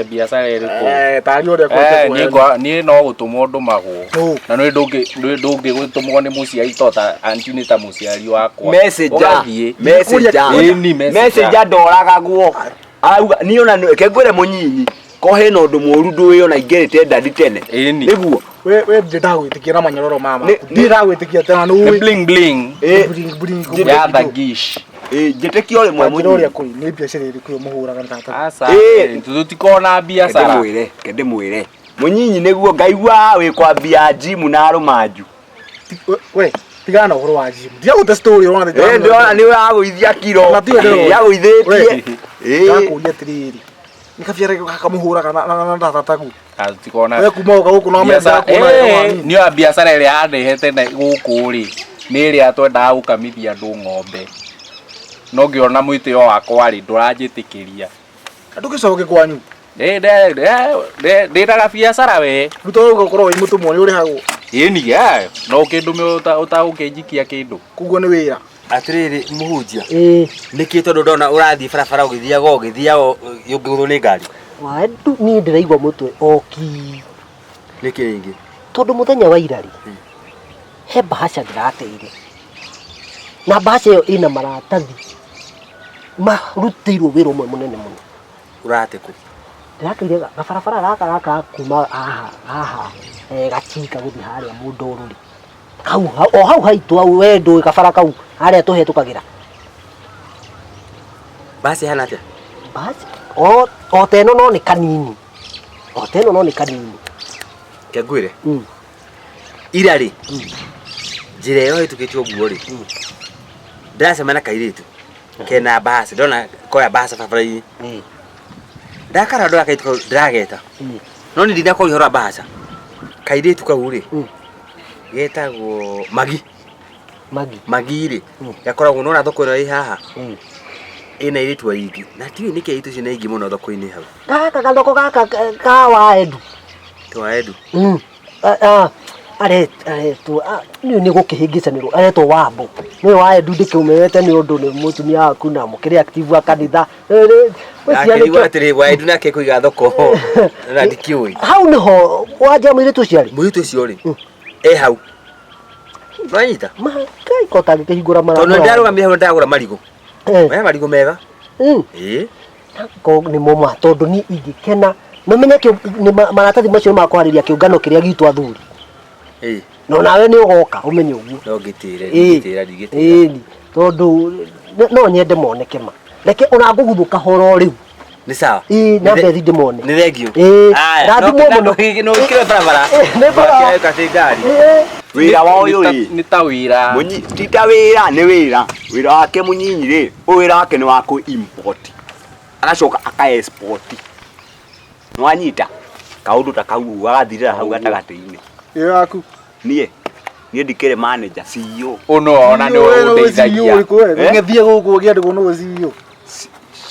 Biacara ĩrĩkũ? Tarĩ ũrĩa kwete Niĩ niĩ no gũtũmwo ndũmagwo. Na nĩ ndũngĩgũtũmwo nĩ mũciari to ta anti nĩ ta mũciari wakwa. Messenger. Ũgathiĩ. Messenger. Ĩni messenger. Messenger ndoragagwo. Arauga niĩ ona reke ngwĩre mũnyinyi ko hena ũndũ mũũru ndũĩ ona ingĩrĩte ndadi tene. Nĩguo. We we ndirĩ ndagwĩtĩkia na manyororo mama. Ndirĩ ndagwĩtĩkia tena nĩ Nĩ ũĩ. bling bling. Bling bling. Ya thagish. Njĩtĩkie o rĩmwe Njĩra ũrĩa kũrĩ nĩ biacara ĩrĩkũ ĩyo mũhũraga na tataguo? Aca. Tũtikoragwo na biacara. Ndĩmwĩre, reke ndĩmwĩre. Mũnyinyi nĩguo ngaigua wĩ kwambia njimu na arũmanju. We tigana na ũhoro wa gym. Ndiragũte story ũrona Ĩ ndĩrona nĩ ũragũithia kiro. Na tiwe ndĩrona. Nĩagũithĩtie. Ndakũria atĩrĩrĩ. Nĩ kabiara gaka mũhũraga na tataguo. Tũtikoragwo na We kuma ũka gũkũ no Biacara- menda kuona wega wa Eh, nini. nĩ biacara ĩrĩa yandehete na gũkũ rĩ nĩ ĩrĩa twendaga gũkamithia andũ ng'ombe no ngĩona mwĩtĩo wakwa rĩ ndũranjĩtĩkĩria Ndũgĩcoke kwanyu. Ndĩraga biacara we Rĩu tondũ ũgũkorwo wĩ mũtũmwo nĩ ũrĩhagwo. Ĩni no ũkĩndũme ũtagũkĩnjikia kĩndũ. Koguo nĩ wĩra. Atĩrĩrĩ mũhunjia nĩkĩ tondũ ndona ũrathiĩ barabara ũgĩthiaga ũgĩthiaga ũngĩgũthwo nĩ ngari Wandu niĩ ndĩraigua mũtwe oki nĩkĩ rĩngĩ tondũ mũthenya wa ira rĩ he bahasha ndĩrateire Na mbaca ĩyo ĩna maratathi marutĩirwo wĩra ũmwe mũnene mũno. Ũrate kũ? Ndĩratũire gabarabara gaka gaka kuma haha haha gacika gũthiĩ harĩa mũndoro rĩ. Hau o hau haitũ hau we ndũĩ kabara kau harĩa tũhetũkagĩra. Basi hana atĩa? Basi o ta ĩno no nĩ kanini. O ta ĩno no nĩ kanini. Reke ngwĩre. Ira rĩ, njĩra ĩyo hĩtũkĩte ũguo rĩ, ndĩracemania na kairĩtu kena mbahasi, ndona koya mbahasi barabara-inĩ. Ndakara ndora kairĩtu kau ndĩrageta. No niĩ ndinakoria ũhoro wa mbahaca. Kairĩtu kau rĩ, getagwo Magi. Magi. Magi rĩ, gakoragwo nĩwona thoko ĩno ĩ haha? Ĩna airĩtu aingĩ. Na ndiũĩ nĩkĩ airĩtu acio nĩ aingĩ mũno thoko-inĩ hau. Gaka gathoko gaka ka wa Edu. Ti wa Edu. Aretwo nĩ nĩ gũkĩhĩngĩcanĩrwo aretwo Wambo. Nĩ wa Edu ndĩkĩũmenyete nĩ ũndũ nĩ mũtumia waku na mũkĩrĩ active wa kanitha. Ndakĩrigwo atĩrĩ wa Edu nake kũiga thoko na ndikĩũĩ. Hau nĩho wanja mũirĩtu ũcio arĩ. Mũirĩtu ũcio rĩ, e hau. Nĩwanyita? Ngai ko tangĩkĩhingũra mara. Tondũ nĩndarũgamire hau ndagũra marigũ. Maya marigũ mega. Ĩĩ. Ko nĩ moma tondũ niĩ ingĩkena na ũmenye nĩ maratathi macio nĩ makũharĩria kĩũngano kĩrĩa gitũ athuri. Ĩĩ. No nawe nĩ ũgoka ũmenye ũguo. No ngĩtĩre, Ĩĩ. ndingĩtĩra, ndingĩtĩra. Ĩĩ, tondũ no nyende moneke ma. Reke ona ngũguthũka horo rĩu. Nĩ sawa. Ĩĩ, na mbethi ndĩmone. Nĩ thengiũ. Ĩĩ, Aya, rathimwo mũno. No wĩkĩre barabara. Nĩ barabara. Katĩ ngari. Wĩra wa ũyũ rĩ. Nĩ ta wĩra. Ti ta wĩra, nĩ wĩra. Wĩra wake mũnyinyi rĩ, ũyũ wĩra wake nĩ wa kũ import. Agacoka aka export. Nĩwanyita? Kaũndũ ta kau ũguo gagathirĩra hau gatagatĩ-inĩ. Ĩyo yaku. Niĩ niĩ ndikĩrĩ manager CEO. Ũyũ no ona nĩwe ũndeithagia. Ũngĩthiĩ gũkũ ũngĩandĩkwo nũũ CEO.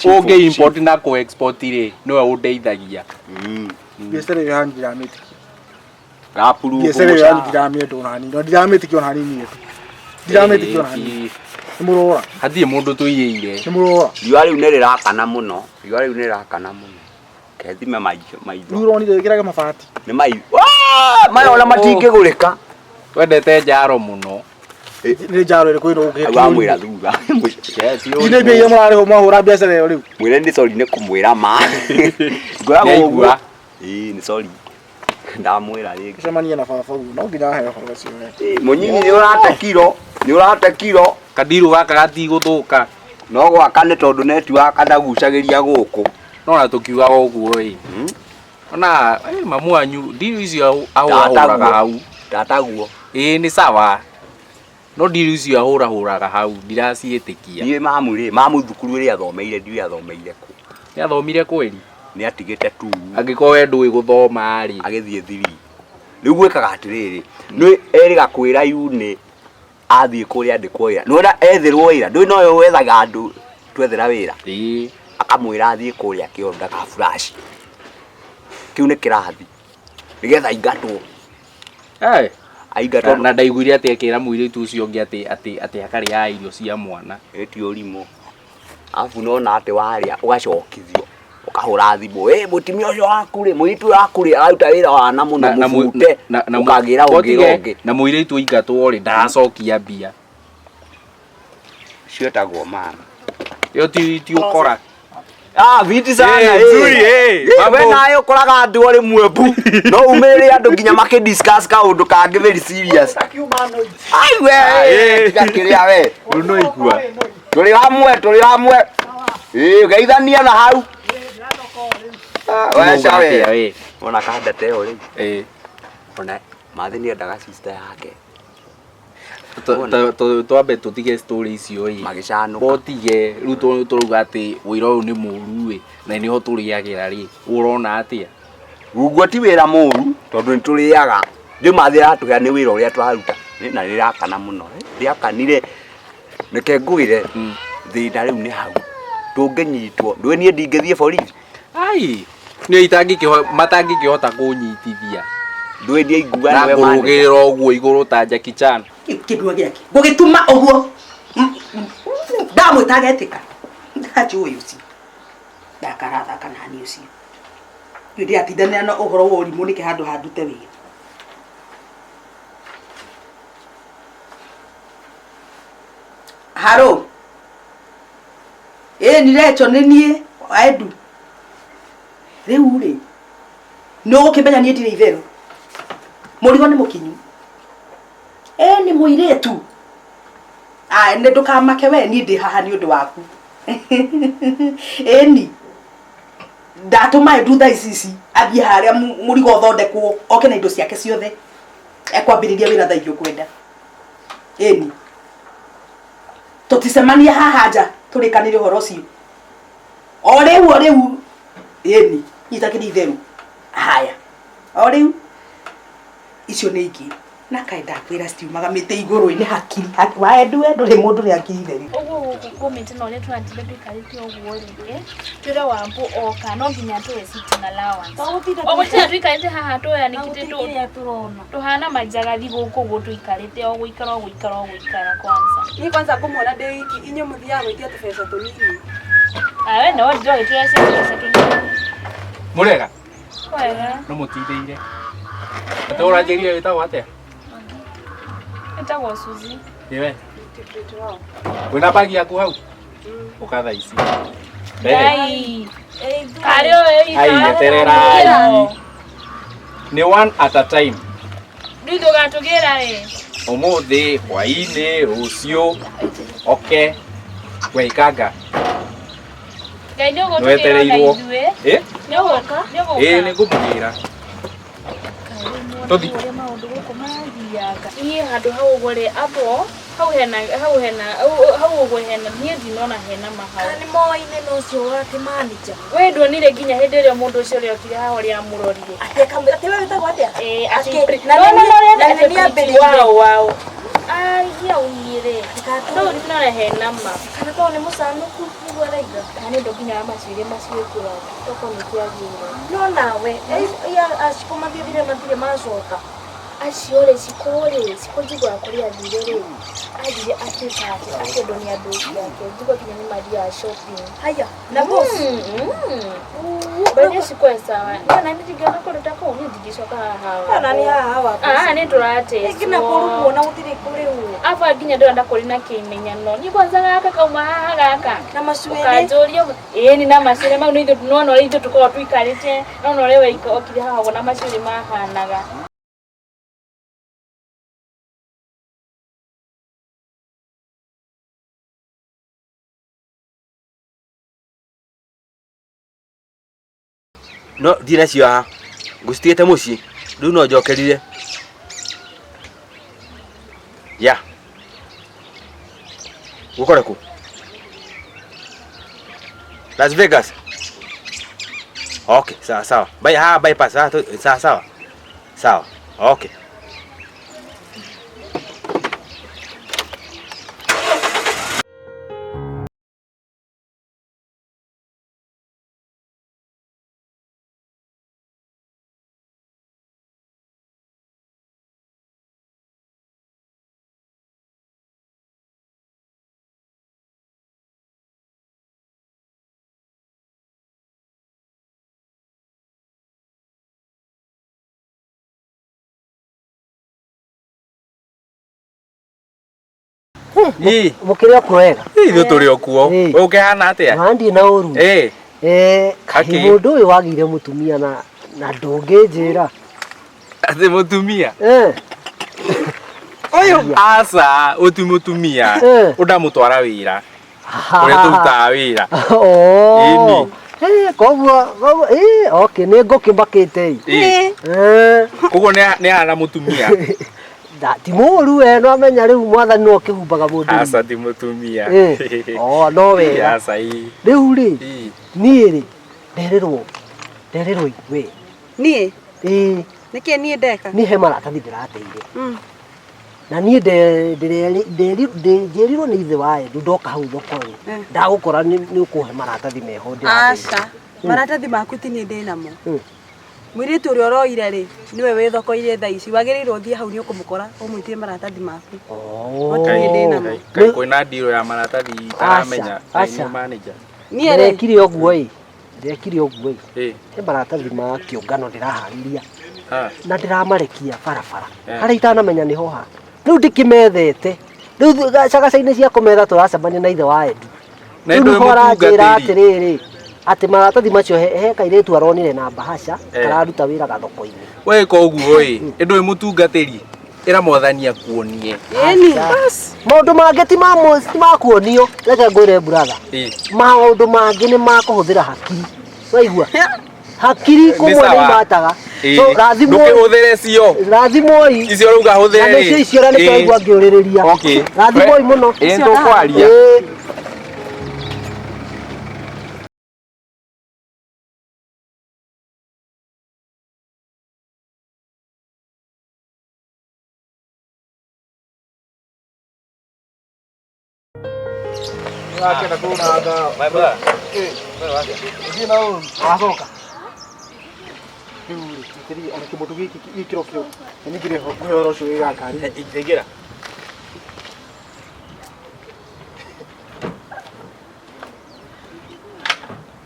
Ũngĩ import na kũ export rĩ, nĩwe ũndeithagia. Biacara ĩyo yanyu ndiramĩtĩkia. Gapuru Biacara ĩyo yanyu ndiramĩenda ona hanini. Na ndiramĩtĩkia ona hanini tu. Ndiramĩtĩkia ona hanini. Nĩ mũrora. Hatirĩ mũndũ tũiyĩire. Nĩ mũrora. Riũa rĩu nĩ rĩrakana mũno. Riũa rĩu nĩ rĩrakana mũno. Kethime maitho. Rĩu ũronire ĩkĩraga mabati. Nĩ maitho. Maya ona matingĩgũrĩka. Wendete njaro mũno. Nĩ njaro ĩrĩkũ ĩno ũngĩkĩũria? Wamwĩra thutha. Ici nĩ mbia iria mũrarĩhwo mwahũra biacara ĩyo rĩu. Mwĩre nĩ sorry nĩ kũmwĩra ma. Ngoragwo ũguo. Nĩaigua. Ĩĩ nĩ sorry. Ndamwĩra rĩngĩ. Gũcemania na baba ũguo no nginya ahe ũhoro ũcio we. Mũnyinyi nĩ ũrate kiro, nĩ ũrate kiro. Kandirũ gaka gatigũthũka. No gwaka nĩ tondũ netiwaka ndagucagĩria gũkũ. No ona tũkiugaga ũguo ĩ. Ona mamu wanyu ndiru icio ahũrahũraga hau. Tataguo. Ĩĩ nĩ sawa. No ndiru icio ahũrahũraga hau ndiraciĩtĩkia. Niĩ mamu rĩ, mamu thukuru ĩrĩa athomeire ndiũĩ athomeire kũ. Nĩ athomire kweri? Nĩ atigĩte tu. Angĩkorwo we ndũĩ gũthoma rĩ. Agĩthiĩ thiri. Rĩu gwĩkaga atĩrĩrĩ, nĩ erĩga kwĩra yunĩ athiĩ kũrĩa andĩkwo wĩra. Nĩwona etherwo wĩra, ndũĩ nowe wethaga andũ twethera wĩra. Ĩĩ. Akamwĩra athiĩ kũrĩa kĩonda ka flash. Kĩu nĩ kĩrathi. Nĩgetha aingatwo. Aingatwo. Na ndaiguire atĩ akĩra mũirĩtu ũcio ũngĩ atĩ atĩ atĩ akarĩaga irio cia mwana. Ĩ ti ũrimũ. Arabu nona atĩ warĩa ũgacokithio. Ũkahũra thimũ, ĩ mũtumia ũcio waku rĩ, mũirĩtu waku rĩ, araruta wĩra wa na mũno mũbute, ũkagĩra ũngĩ ũngĩ. Na mũirĩtu aingatwo rĩ, ndaracokia mbia. Ciĩtagwo mama. Ĩyo ti ũkora. Viti sana. Nzuri, We nawe ũkoraga andũ o rĩmwe mbu. No umĩrĩre andũ nginya makĩ discuss kaũndũ kangĩ very serious. Ai we, tiga kĩrĩa we. Rĩu no igua. Tũrĩ hamwe, tũrĩ hamwe. Geithania na hau. We cawe. Ona kanda ta ĩyo rĩu. Ona Mathi nĩendaga sister yake. Twambe tũtige story icio ĩ. Magĩcanũka. Botige rĩu tũrauga atĩ wĩra ũyũ nĩ mũru ĩ na nĩho tũrĩagĩra rĩ ũrona atĩa? Guguo ti wĩra mũru tondũ nĩ tũrĩaga. Rĩu Mathi aratũhe nĩ wĩra ũrĩa tũraruta na rĩrakana mũno. Rĩakanire reke ngwĩre thĩna rĩu nĩ hau. Tũngĩnyitwo ndũĩ niĩ ndingĩthiĩ borithi. Ai nĩ matangĩkĩhota kũnyitithia. Ndũĩ ndiaigua Na nĩwe manager. ngũrũgĩrĩra ũguo igũrũ ta Jackie Chan. Kĩndũ gĩake. Ngũgĩtuma ũguo. Ndamwĩta agetĩka. Ndanjũĩ ũcio. Ndakarathaka nani ũcio. Niĩ ndĩratindanĩra na ũhoro wa ũrimũ nĩkĩ handũ handute wĩra. Haro. Ĩĩ ni Recho nĩ niĩ Edu. Rĩu rĩ nĩ ũgũkĩmenya niĩ ndirĩ itherũ. Mũrigo nĩ mũkinyu. Ĩĩ nĩ mũirĩtu. Ah, nĩ ndũkamake we niĩ ndĩ haha nĩ ũndũ waku. Ĩni ndatũma Edu thaa ici ici athiĩ harĩa mũrigo ũthondekwo oke na indo ciake ciothe ekwambĩrĩria wĩra thaa ingĩ ũkwenda. Ĩni tũticemania haha nja tũrĩkanĩre ũhoro ũcio o rĩu o rĩu. Ĩni nyita kĩrĩ itherũ. Haya o rĩu icio nĩ ingĩ na kaĩ ndakwĩra citiumaga mĩtĩ igũrũ nĩ hakiri wa Edu we ndũrĩ mũndũ nĩ hakiri theri. Ũguo gũkũ kũmĩte na ũrĩa tũratinda tũikarĩte ũguo rĩ, twĩre Wambũ oka no nginya tũhe sitting allowance. Ũgũtinda tũikarĩte haha tũyanĩkĩte tũhana manjagathi gũkũ ũguo tũikarĩte o gũikara o gũikara o gũikara kwanza. Niĩ kwanza ngũmuona ndĩ wiki inyuĩ mũthiaga gwĩtia tũbeca tũnini. Ah, we no ndĩrogĩtwĩra cia tũbeca tũnini. Mũrega? Wega. No mũtindĩire. Ate ũranjĩrire wĩtagwo atĩa? Ĩtagwo Suzy. Ĩwe. Wĩna bagi yaku hau? Ũka thaa ici. Ngai. Karĩ ũyũ Ai, etererai. Nĩ one at a time. Rĩu tũgatũgĩra rĩ. Ũmũthĩ, hwaĩ-inĩ, rũciũ. Oke. We ikanga. Ngai nĩ ũgũtũgĩra ona Nĩwetereirwo. ithuĩ. Ĩ? Nĩ ũgũka? Nĩ ũgũka? Ĩ, nĩ ngũmũgĩra. Tũthi. Ũrĩa maũndũ gũkũ marathianga. Niĩ handũ hau ũguo rĩ, apo hau hena hau hena hau ũguo hena niĩ ndinona hena mahau. Nĩ moaine na ũcio wake manager. We nduonire nginya hĩndĩ ĩrĩa mũndũ ũcio ũrĩa okire haha ũrĩa amũrorire. Atĩ we wĩtagwo atĩa? Ĩĩ, Atĩ- na na nĩ nĩ- na atĩ nĩ pretty nĩambĩrĩirie. wow wow. Ai, augire. No ndinona hena ma. Kana korwo nĩ mũcanũku nĩguo araiga. Kana nĩ ũndũ nginya wa macuĩrĩ macio ĩkĩraga. Tokorwo nĩ kĩagĩire. No nawe, acikũ mathiĩthire matirĩ macoka. Acio rĩ, cikũ rĩ, cikũ njiguaga kũrĩa athire rĩ, athire atuĩka atĩ akĩendwo nĩ andũ ake, njigua nginya nĩ mathiaga shopping. Haya, na boss? Bado cikũ e sawa. No na niĩ ndingĩona kũndũ ta kũu, niĩ ndingĩcoka haha. Ona nĩ haha wa boss. Ah, nĩ tũratecwo. Rĩngĩ na kũrumwo na gũtirĩ kũrĩhwo. Aba nginya ndĩrona kũrĩ na kĩmenyano. Niĩ kwanza gaka kauma haha gaka. Na macuĩrĩ. Ũkanjũria ĩĩ nĩ na macuĩrĩ mau nĩ ithuĩ nĩwona ũrĩa ithuĩ tũkoragwo tũikarĩte, nĩwona ũrĩa we okire haha ũguo na macuĩrĩ mahanaga. No ndirĩ nacio haha. Ngũcitigĩte mũciĩ. Rĩu no njokerire. Ya. Gũkore kũ? Las Vegas. Okay, sawa sawa. Bye, ha, bypass. Ha, sawa sawa. Sawa. Okay. Mũkĩrĩ o kuo wega? Ithuĩ tũrĩ o kuo. We ũkĩhana atĩa? Ona ndirĩ na ũru. Ĩ. Kaĩ Akĩ? mũndũ ũyũ wagĩire mũtumia na ndũngĩnjĩra. Atĩ mũtumia? Eh. Ũyũ aca, ũyũ ti mũtumia. Ũndamũtwara wĩra. Ũrĩa tũrutaga wĩra. Oh. Ĩni. Koguo koguo okay nĩ ngũkĩmakĩte Ĩ. Koguo nĩ ahana mũtumia. Ti mũru we no amenya rĩu mwathani no ũkĩhumbaga mũndũ. Aca ti mũtumia. Oh no wega. Aca ĩ. Rĩu rĩ niĩ rĩ nderirwo we. Niĩ? Ĩĩ. Nĩkĩ niĩ ndeka? Niĩ he maratathi ndĩrateire. Na niĩ njĩrirwo nĩ ithe wa Edu ndoka hau thoko rĩ ndagũkora nĩ ũkũhe maratathi meho ndĩrateire. Aca, maratathi maku ti niĩ ndĩnamo. Mũirĩtu ũrĩa ũroire rĩ nĩwe wĩ thoko-inĩ thaa ici wagĩrĩirwo ũthiĩ hau nĩ ũkũmũkora ũmwĩtie maratathi maku. No ti niĩ ndĩnamo. Kaĩ kwĩna ndirũ ya maratathi itaramenya. Aca, Kaĩ nĩ manager. Niĩ rĩ Ndĩrekire ũguo ĩ ndĩrekire ũguo ĩ he maratathi ma kĩũngano ndĩraharĩria na ndĩramarekia barabara harĩa itanamenya nĩho ha rĩu ndĩkĩmethete Rĩu gacagaca-inĩ cia kũmetha tũracemania na ithe wa Edu. Na Rĩu Edu nĩho wĩ aranjĩra mũtungatĩri. atĩrĩrĩ atĩ maratathi macio he kairĩtu aronire na mbahaca Eh. kararuta wĩra gathoko-inĩ. Weka ũguo ĩ, ĩ ndũĩ mũtungatĩri, ĩra mwathani akuonie. Maũndũ mangĩ ti ma kuonio, reke ngwĩre brother. Ĩ. Maũndũ mangĩ nĩ ma kũhũthĩra hakiri. Waigua? Hakiri Nĩ kũmwe nĩ sawa. imataga. Ĩ. So rathimwo Ndũkĩhũthĩre cio. Rathimwoi. Icio rĩu ngahũthĩre Na nĩcio rĩ. icio na nĩkĩo Ĩ. waigua ngĩũrĩrĩria. Okay. Rathimwoi mũno. Ĩ, nĩtũkwaria. Ĩ. Wakenda kũnanga. Thiĩ na ũru. Wacoka. Rĩu rĩ, atĩrĩrĩ, ona kĩmũndũ gĩkĩ gĩkĩro kĩo. Na ningĩ rĩ, ngũhe ũhoro ũcio wĩ gakari. Ingĩra.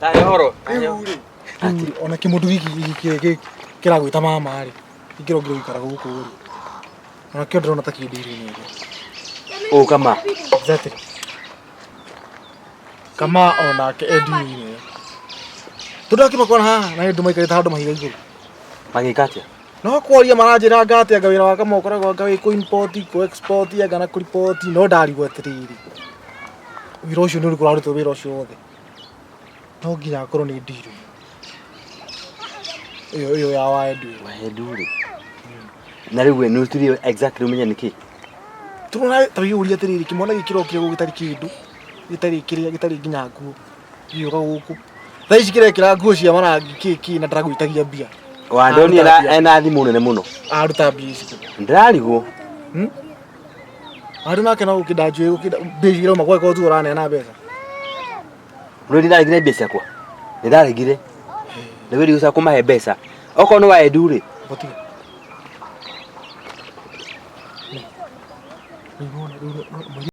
Tahe ũhoro. Rĩu rĩ, ona kĩmũndũ gĩkĩ kĩragwĩta mama rĩ, gĩkĩro ngĩrũikara gũkũ rĩ. Ona kĩo ndĩrona ta kĩndĩire-inĩ ĩrĩa. Ũ kama. Exactly. Kama onake endirie ĩyo. Tondũ akĩmakora haha na andũ maikarĩte handũ mahiga igũrũ. Magĩka atĩa? No kwaria maranjĩra anga atĩ anga wĩra wa kama ũkoragwo anga wĩ kũ import, kũ export, anga na kũ report, no ndarigwo atĩrĩrĩ. Wĩra ũcio nĩ ũrĩkũ ũrarutwo wĩra ũcio wothe? No nginya akorwo nĩ ndiru. Ĩyo ĩyo ya wa Edu. Wa Edu rĩ. Na rĩu we nĩ ũturie exactly ũmenye nĩkĩ? Tũrona ta wĩyũrie atĩrĩrĩ, kĩmwana gĩkĩ kĩrokire gũkũ gĩtarĩ kĩndũ, gĩtarĩ kĩrĩa, gĩtarĩ nginya nguo, gĩgĩũka gũkũ. Thaa ici kĩrekĩra nguo cia marangi kĩ kĩ na ndaragwĩtagia mbia. Wandoni Aruta mbia. ena thimũ nene mũno. Aruta mbia ici. Ndĩrarigwo. Andũ nake no gũkĩnda njũĩ gũkĩnda mbia ici irauma gwake tu ũraneana mbeca. Rĩu ndĩraregire mbia ciakwa. Ndĩraregire. Na wĩrĩ gũcoka kũmahe mbeca. Okorwo nĩ wa Edu rĩ. Gũtirĩ. Rĩu nĩwona, rĩu